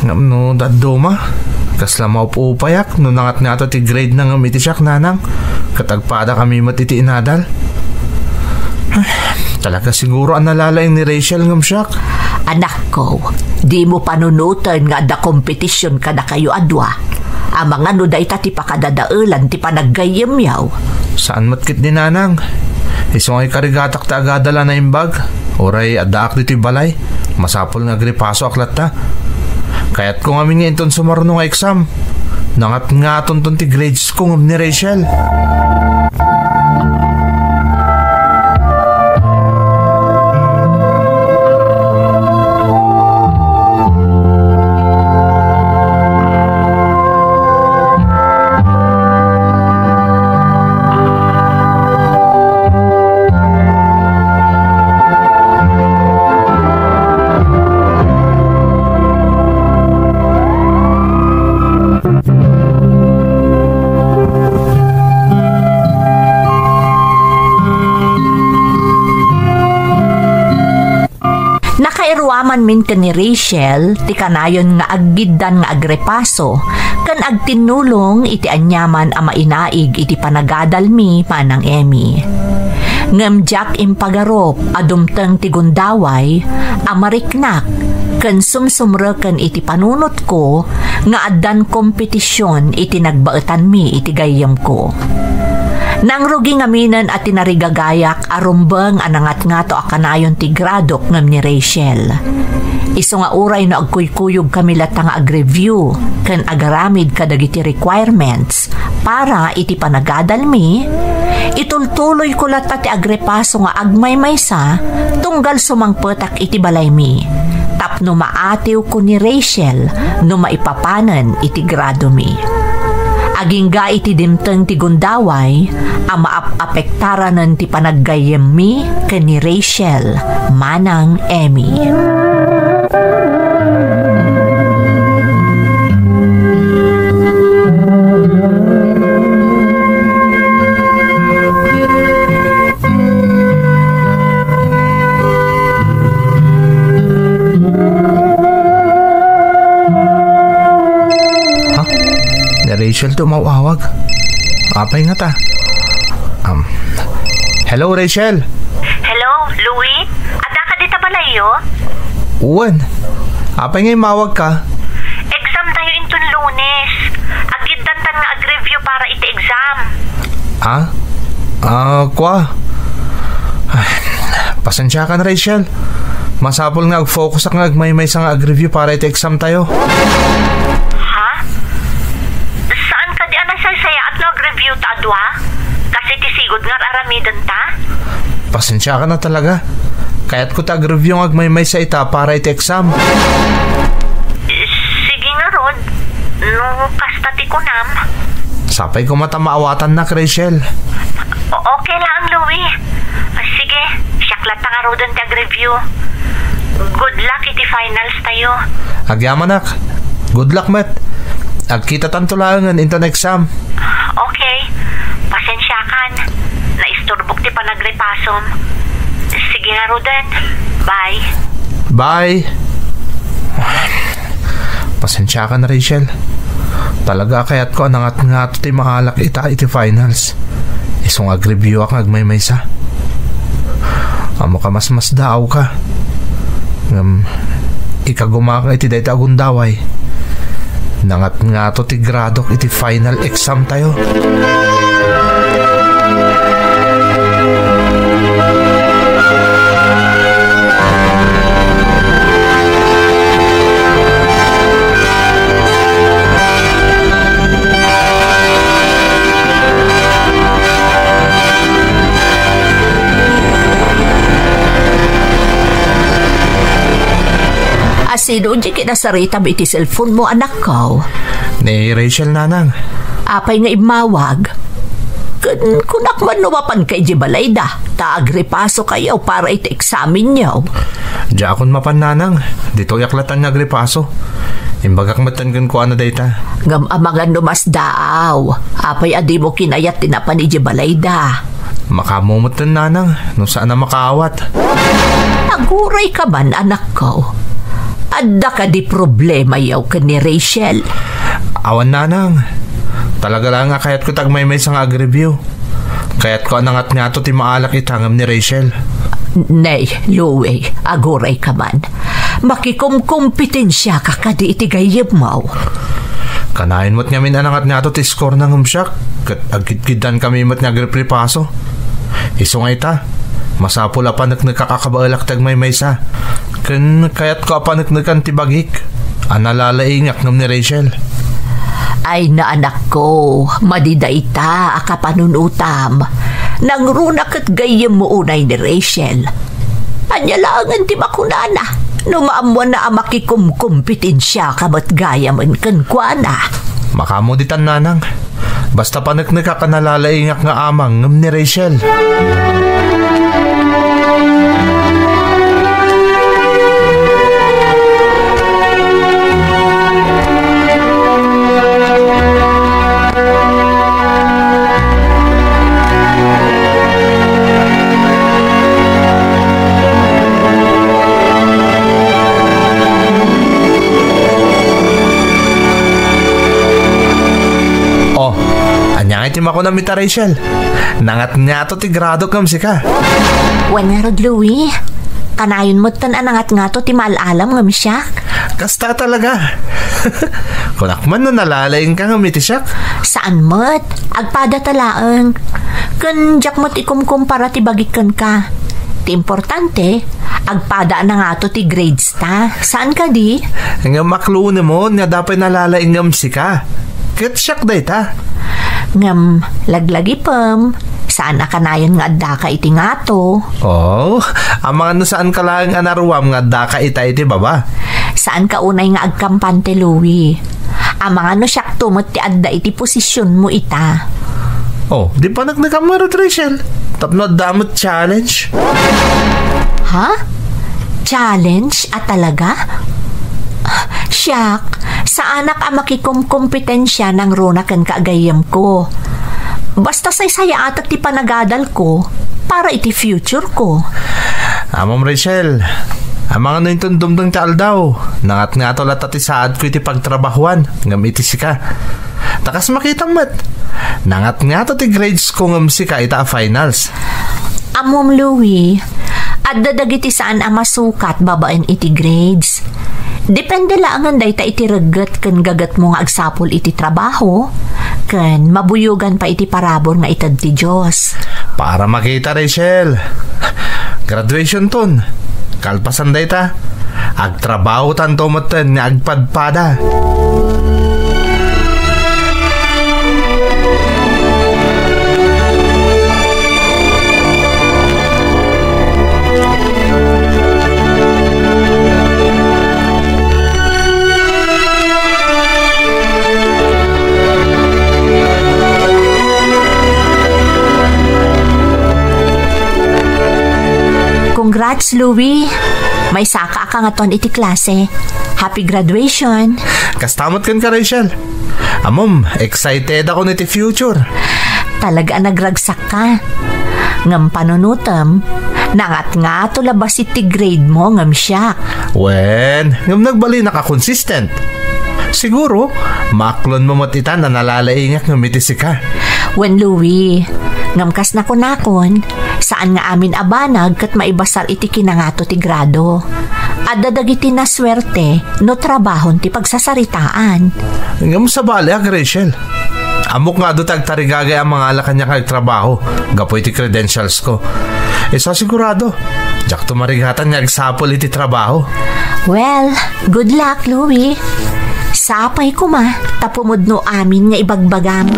Ngem no dadduma, kasla maup-upayak no nangatngato ti grade na ngem iti siak, nanang, ket agpadakami met iti inadal. Ay, talaga siguro a nalalaing ni Rachel ngem siak. Anakko, dimo panunoten nga adda kompetision kadakayo a dua. Amangan no dayta ti pakadadaelan ti panaggayyemyo. Saan met ketdi, nanang. Isu nga ikarigatak ti agadal a naimbag. Uray addaak ditoy balay, masapul nga agripasoak latta. Kayatko ngamin nga inton sumaruno nga exam, nangatngatonton ti grades ko ngem ni Rachel. Amin ken ni Rachel ti kanayon nga aggiddan nga agrepaso ken agtinnulong iti aniaman a mainaig iti panagadalmi manang Emmy. Ngem diak impagarup a dumteng ti gundaway a mariknak ken sumsumreken iti panunotko nga addan kompetision iti nagbaetanmi iti gayyemko. Nangrugi ngaminen a tinarigagayak a rumbeng a nangatngato a kanayon ti gradok ngem ni Rachel. Isu nga uray no agkuykuyogkami latta nga agreview ken agaramid kadagiti requirements para iti panagadalmi, itultuloyko latta ti agrepaso nga agmaymaysa tunggal sumangpetak iti balaymi tapno maatiwko ni Rachel no maipapanen iti gradomi. Agingga iti dimteng ti gundaway a maap-apektaranen ti panaggayyemmi ken ni Rachel manang Emmy. Ha? Ni Rachel ti umaw-awag. Apay ngata? Um, hello, Rachel. Hello, Louie? Adda ka dita balayyo? Wen. Apay nga immawagka? Exam tayo inton Lunes. Aggiddantan nga agreview para iti exam. Ha? Ah, kua? Ay, pasensiakan, Rachel. Masapul nga agfokusak nga agmaymaysa nga agreview para iti exam tayo. Ha? Saan kadi a nasaysayaat no agreview ta a dua? Kas iti sigud nga ar-aramidenta? Pasensiakan a talaga. Kayatko ta agreview nga agmaymaysa ita para iti exam. Sige ngarud, no kasta ti kunam. Sapay koma ta maawatannak, Rachel. O-, okay laeng, Louie. Sige, siak latta ngaruden ti agreview. Good luck iti finals tayo. Agyamanak. Good luck met. Agkitatanto laengen inton exam. Okay. Pasensiakan. Naisturbok ti panagrepasom. Sige ngaruden. Bye. Bye. Pasensiakan, Rachel. Talaga a kayatko a nangatngato ti maalak ita iti finals. Isu nga agreviewak nga agmaymaysa. Ammok a masmasdaawka. Ngem, ikagumak nga iti dayta a gundaway, nangatngato ti gradok iti final exam tayo. Asino diay kinasaritam iti cellphone mo, anakko? Ni Rachel, nanang. Apay nga immawag? Kun-, kunak man no mapanka idiay balayda, ta agrepasokayo para iti eksamenyo. Diakon mapan, nanang. Ditoyak latta nga agrepaso. Imbagak metten kenkuana dayta. Ngem amangan no masdaaw. Apay a dimo kinayat ti napan idiay balayda? Makaammo metten, nanang, no saan a makaawat. Agurayka man, anakko. Adda kadi problemayo ken ni Rachel? Awan, nanang. Talaga laeng a kayatko ti agmaymaysa nga agreview. Kayatko a nangatngato ti maalak ita ngem ni Rachel. Nay, Louie, agurayka man. Makikumkompetensiaka kadi iti gayyemmo. Kanayon met ngamin a nangatngato ti score-na ngem siak, ket agkidkiddankami met nga agripripaso. Isu nga ita, masapul a paneknekak a kabaelak ti agmaymaysa. Ken kayatko a paneknekan ti bagik a nalalaingak ngem ni Rachel. Ay, anakko, madi dayta a kapanunotam. Nangruna ket gayyemmo unay ni Rachel. Ania laengen ti makunana no maammoanna a makikumkompetensiaka met gayamen kenkuana? Makaammo ditan, nanang. Basta paneknekak a nalalaingak nga amang ngem ni Rachel. Ti makunam ita, Rachel. Nangatngato ti gradok ngem sika. Wen ngarud, Louie. Kanayon metten a nangatngato ti maal-alam ngem siak. Kasta talaga. Kunak man no nalalaingka ngem iti siak. Saan met. Agpadata laeng. Ken diak met ikumkumpara ti bagik kenka. Ti importante, agpada a nangato ti grades ta. Saan kadi? Ngem aklunemon nga adda pay nalalaing ngem sika. Ket siak dayta. Ngem, laglagipem, saan a kanayon nga addaka iti ngato. Oh, amangan no saanka laeng a naruam nga addaka ita iti baba. Saanka unay nga agkampante, Louie. Amangan no siakto met ti adda iti posisionmo ita. Oh, di paneknekam ngarud, Rachel. Tapno adda met challenge. Ha? Challenge a talaga? Siak, saanak a makikumkompetensia nangruna kenka a gayyemko. Basta saysayaatek ti panagadalko para iti future ko. Ammom, Rachel, amangan no inton dumteng ti aldaw, nangatngato latta ti saadko iti pagtrabahuan ngem iti sika. Ta kas makitam met, nangatngato ti grades ko ngem sika ita a finals. Ammom, Louie, adda dagiti saan a masukat babaen iti grades. Depende laengen dayta iti regget ken gagetmo nga agsapul iti trabaho, ken mabuyogan pay iti parabur nga ited ti Dios. Para makita, Rachel. Graduation ton. Kalpasan dayta, agtrabahotanto metten nga agpadpada. Congrats, Louie! Maysaka a kangatoan iti klase. Happy graduation! Kasta met kenka, Rachel. Ammom, excited ako iti future. Talaga a nagragsakka. Ngem panunotem, nangatngato la bassit ti grade mo ngem siak. Wen, ngem nagbalinak a consistent. Siguro, maaklonmo met ita a nalalaingak ngem iti sika. Wen, Louie, ngem kas nakunakon, saan nga amin a banag ket maibasar iti kinangato ti grado. Adda dagiti nasuerte no trabahon ti pagsasaritaan. Ngem sabali, a Rachel. Ammok nga adu ti agtarigagay a mangala kaniak nga agtrabaho gapu iti credentials ko. Isu a sigurado, diakto marigatan nga agsapul iti trabaho. Well, good luck, Louie. Sapay koma ta pumudno amin nga ibagbagam.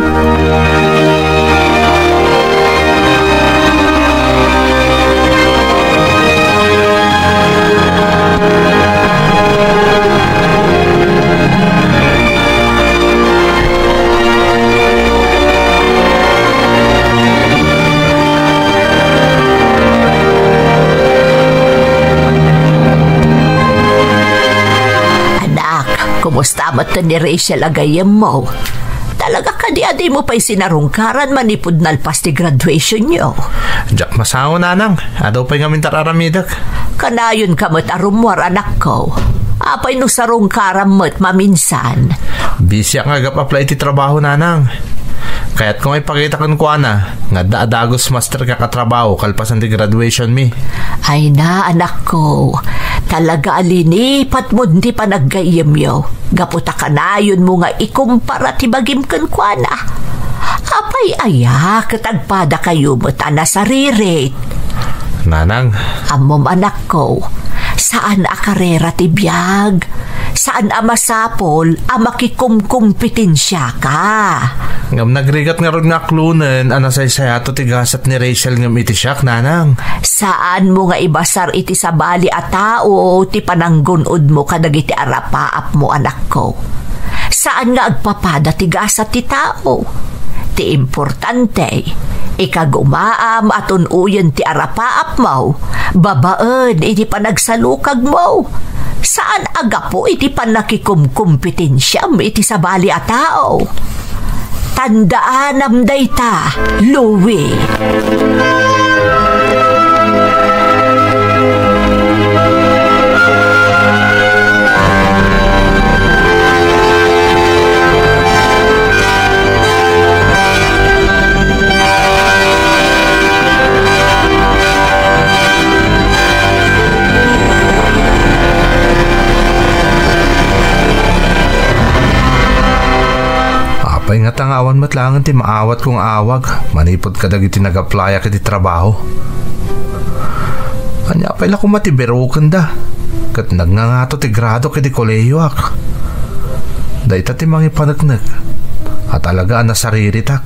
Anak, kumusta met ni Rachel a gayyemmo? Talaga kadi a dimo pay sinarungkaran manipud nalpas ti graduationyo? Diak masango, nanang. Adu pay ngamin ti ar-aramidek. Kanayonka met a rummuar, anakko. Apay no sarungkaram met maminsan? Busyak nga agap-apply iti trabaho, nanang. Kayatko nga ipakita kenkuana nga adda a dagus masterka a trabaho kalpasan ti graduationmi. Ay na, anakko. Talaga a linipatmon ti panaggayyemyo. Gapu ta kanayonmo nga ikumpara ti bagim kenkuana. Apay aya ket agpadakayo met a nasaririt? Nanang. Ammom, anakko, saan a karera ti biag, saan a masapul a makikumkompetensiaka. Ngem nagrigat ngarud nga aklonen a nasaysayato ti gasat ni Rachel ngem iti siak, nanang. Saanmo nga ibasar iti sabali a tao ti pananggun-odmo kadagiti arapaapmo, anakko. Saan nga agpapada ti gasat ti tao. Ti importante, ikagumaam a tun-oyen ti arapaapmo babaen iti panagsalukagmo. Saan a gapu iti pannakikumkompetensiam iti sabali a tao. Tandaanam dayta, Louie. Pay ngata nga awan met laengen ti maawatko nga awag manipud kadagiti nag-applyak iti trabaho. Ania pay la koma ti birukenda ket nagngangato ti gradok iti kolehiyoak? Dayta ti mangipaneknek a talaga a nasariritak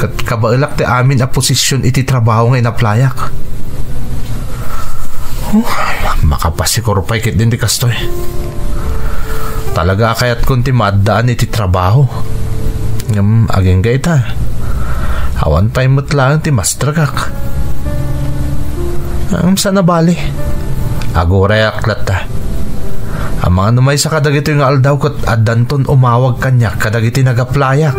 ket kabaelak ti amin a posision iti trabaho nga inaplayak. Oh, makapasikur pay ketdin ti kastoy. Talaga a kayatkon ti maaddaan iti trabaho. Ngem agingga ita, awan pay met laeng ti mastrekak. Ngem saan a bali. Agurayak latta. Amangan no maysa kadagitoy nga aldaw ket addanton umawag kaniak kadagiti nag-applyak.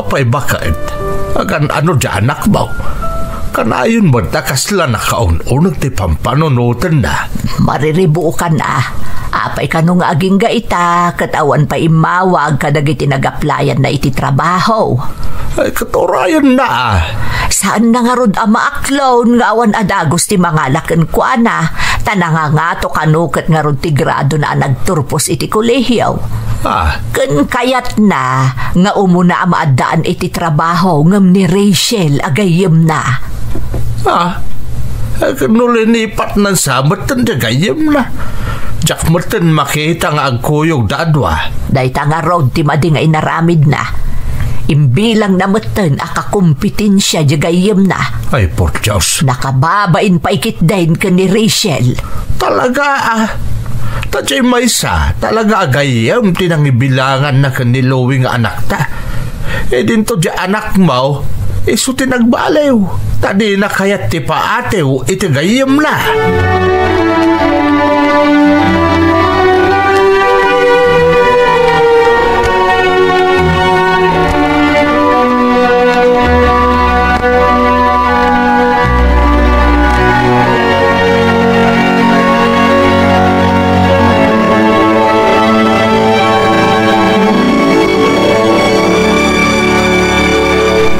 Apay baket? Agan-ano diay anakmo? Kanayon met a kasla nakaun-uneg ti pampanunotenna. Mariribukan a. Apay kano nga agingga ita ket awan pay immawag kadagiti nag-applyanna iti trabaho? Ay, ket urayenna a. Saanna ngarud a maaklon nga awan a dagus ti mangala kenkuana, ta nangangato kano ket ngarud ti gradona a nagturpos iti kolehio. Ah. Ken kayatna nga umuna a maaddaan iti trabaho ngem ni Rachel a gayyemna. Ah, ket no linipatnan sa metten ti gayyemna, diak metten makita nga agkuyogda a dua. Dayta ngarud ti madi nga inaramidna. Imbilangna metten a kakompetensia diay gayyemna. Ay, por Dios. Nakababain pay ketdin ken ni Rachel. Talaga, ah. Ta diay maysa, talaga a gayyem ti nangibilanganna ken ni Louie nga anakta. Idinto diay anakmo, isu ti nagbaliw. Ta dina kayat ti paatiw iti gayyemna.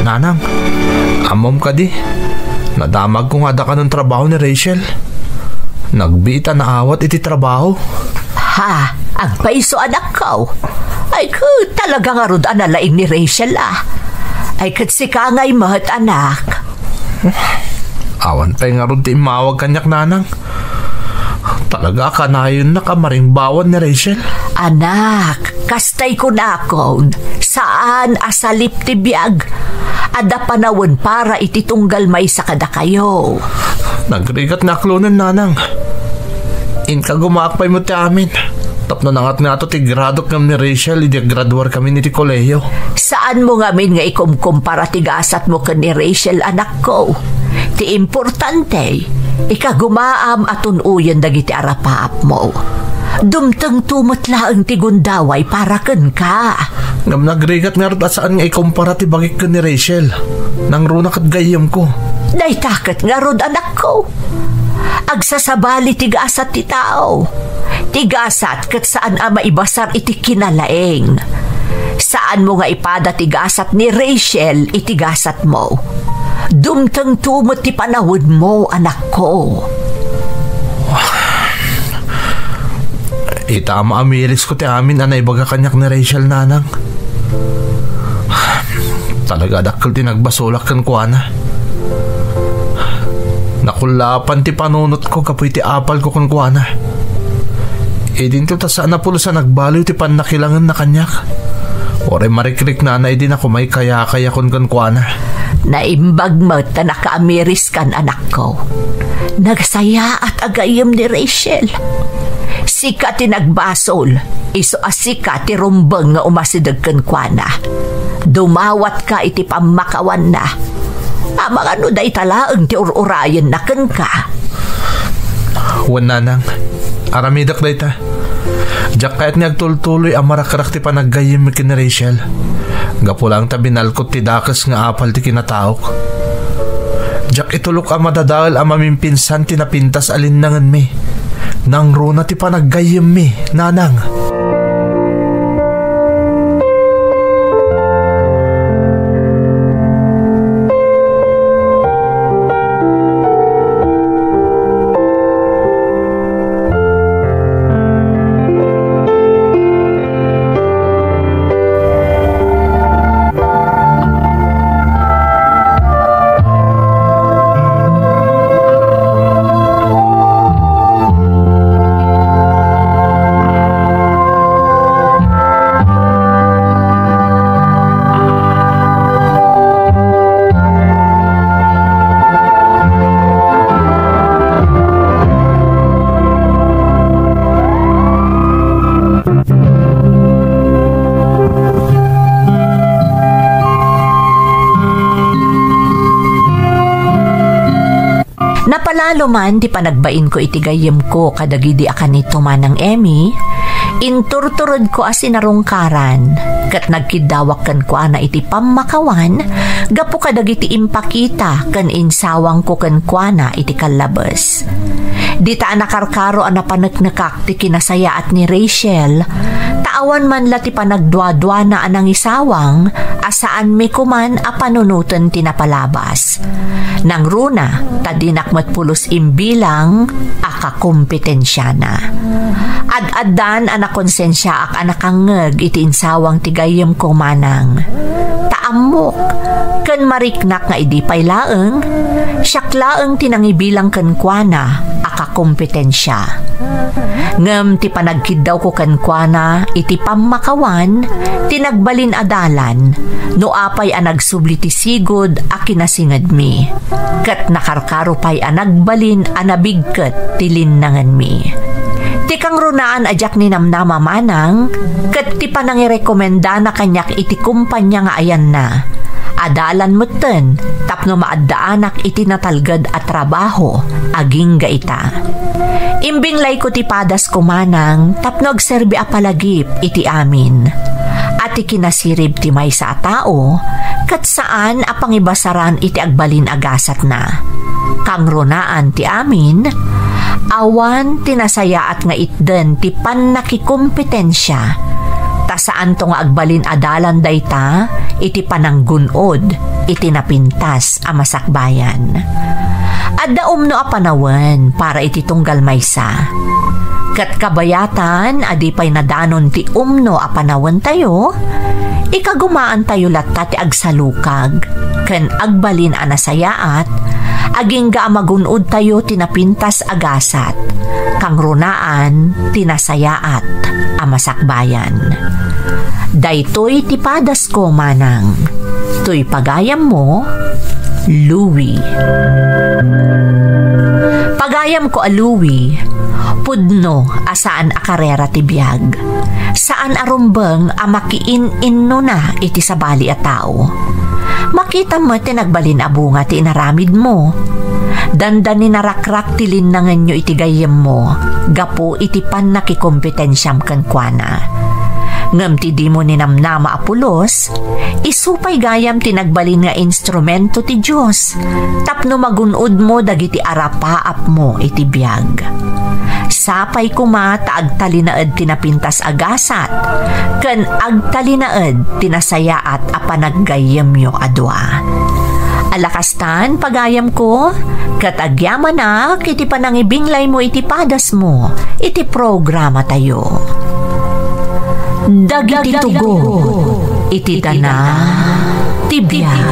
Nanang, ammom kadi, nadamagko nga adda kanon trabaho ni Rachel. Nagbiit a naawat iti trabaho. Ha? Agpayso, anakko? Ay, ket talaga ngarud a nalaing ni Rachel, a. Ay, ket sika ngay met, anak. Awan pay ngarud ti immawag kaniak, nanang. Talaga a kanayonnak a maringbawan ni Rachel. Anak, kastay kunakon, saan a salip ti biag. Adda panawen para iti tunggal maysa kadakayo. Nagrigat nga aklonen, nanang. Inka gumaak pay met ti amin. Tapno nangatngato ti gradok ngem ni Rachel idi aggraduarkamin iti kolehiyo. Saanmo ngamin nga ikumkumpara ti gasatmo ken ni Rachel, anakko. Ti importante, ikagumaam a tun-oyen dagiti arapaapmo. Dumtengto met laeng ti gundaway para kenka. Ngem nagrigat ngarud a saan nga ikumpara ti bagik ken ni Rachel. Nangruna ket gayyemko. Dayta ket ngarud, anakko. Agsasabali ti gasat ti tao. Ti gasat ket saan a maibasar iti kinalaing. Saanmo nga ipada ti gasat ni Rachel iti gasatmo. Dumtengto met ti panawenmo, anakko. Ita a maamirisko ti amin a naibaga kaniak ni Rachel, nanang. Talaga a dakkel ti nagbasolak kenkuana. Nakullaapan ti panunotko gapu iti apalko kenkuana. Idinto ta saan a pulos a nagbaliw ti pannakilangenna kaniak. Uray marikriknana idi nakumaykayakayakon kenkuana. Naimbag met ta nakaamiriskan, anakko. Nasayaat a gayyem ni Rachel. Sika ti nagbasol, isu a sika ti rumbeng nga umasideg kenkuana. Dumawatka iti pammakawanna. Amangan no dayta laeng ti ur-urayenna kenka. Wen, nanang, aramidek dayta. Diak kayat nga agtultuloy a marakrak ti panaggayyemmi ken ni Rachel. Gapu laeng ta binalkot ti dakes nga apal ti kinataok. Diak itulok a madadael a mamimpinsan ti napintas a linnangenmi. Nangruna ti panaggayyemmi, nanang. Napalalo man ti panagbainko iti gayyemko kadagidi a kanito, Manang Emmy, inturturedko a sinarungkaran, ket nagkiddawak kenkuana iti pammakawan gapu kadagiti impakita ken insawangko kenkuana iti kallabes. Dita a nakarkaro a napaneknekak ti kinasayaat ni Rachel, ta awan man la ti panagduaduana a nangisawang a saanmi koman a panunoten ti napalabas. Nangruna, ta dinak met pulos imbilang a kakompetensiana. Ad-addan a nakonsensiaak a nakangngeg iti insawang ti gayyemko, Manang. Ta ammok, ken mariknak nga idi pay laeng, siak laeng ti nangibilang kenkuana a kakompetensia. Ngem ti panagkiddawko kenkuana iti pammakawan ti nagbalin a dalan no apay a nagsubli ti sigud a kinasingedmi, ket nakarkaro pay a nagbalin a nabigket ti linnangenmi. Ti kangrunaan a diak ninamnama, Manang, ket ti panangirekomendana kaniak iti kompania nga ayanna, adalan metten tapno maaddaanak iti natalged a trabaho agingga ita. Imbinglayko ti padasko, Manang, tapno agserbi a palagip iti amin. A ti kinasirib ti maysa a tao, ket saan a pangibasaran iti agbalin a gasatna. Kangrunaan ti amin, awan ti nasayaat nga itden ti pannakikompetensia, ta saanto nga agbalin a dalan dayta iti pananggun-od iti napintas a masakbayan. Adda umno a panawen para iti tunggal maysa. Ket kabayatan a di pay nadanon ti umno a panawentayo, ikagumaantayo latta ti agsalukag ken agbalin a nasayaat, agingga a magun-odtayo ti napintas a gasat, kangrunaan ti nasayaat a masakbayan. Daytoy ti padasko, Manang. Toy pagayammo, Louie. Pagayamko a Louie, pudno a saan a karera ti biag. Saan a rumbeng a makiin-innona iti sabali a tao. Makitam met ti nagbalin a bunga ti inaramidmo. Dandani narakrak ti linnangenyo iti gayyemmo gapu iti pannakikompetensiyam kenkuana. Ngem ti dimo ninamnama a pulos, isu pay gayam ti nagbalin nga instrumento ti Dios tapno magun-odmo dagiti arapaapmo iti biag. Sapay koma ta agtalinaed ti napintas a gasat ken agtalinaed ti nasayaat a panaggayyemyo a dua. Ala kastan, pagayamko, ket agyamanak iti panangibinglaymo iti padasmo iti programatayo. Dagiti tugo iti dana ti biag.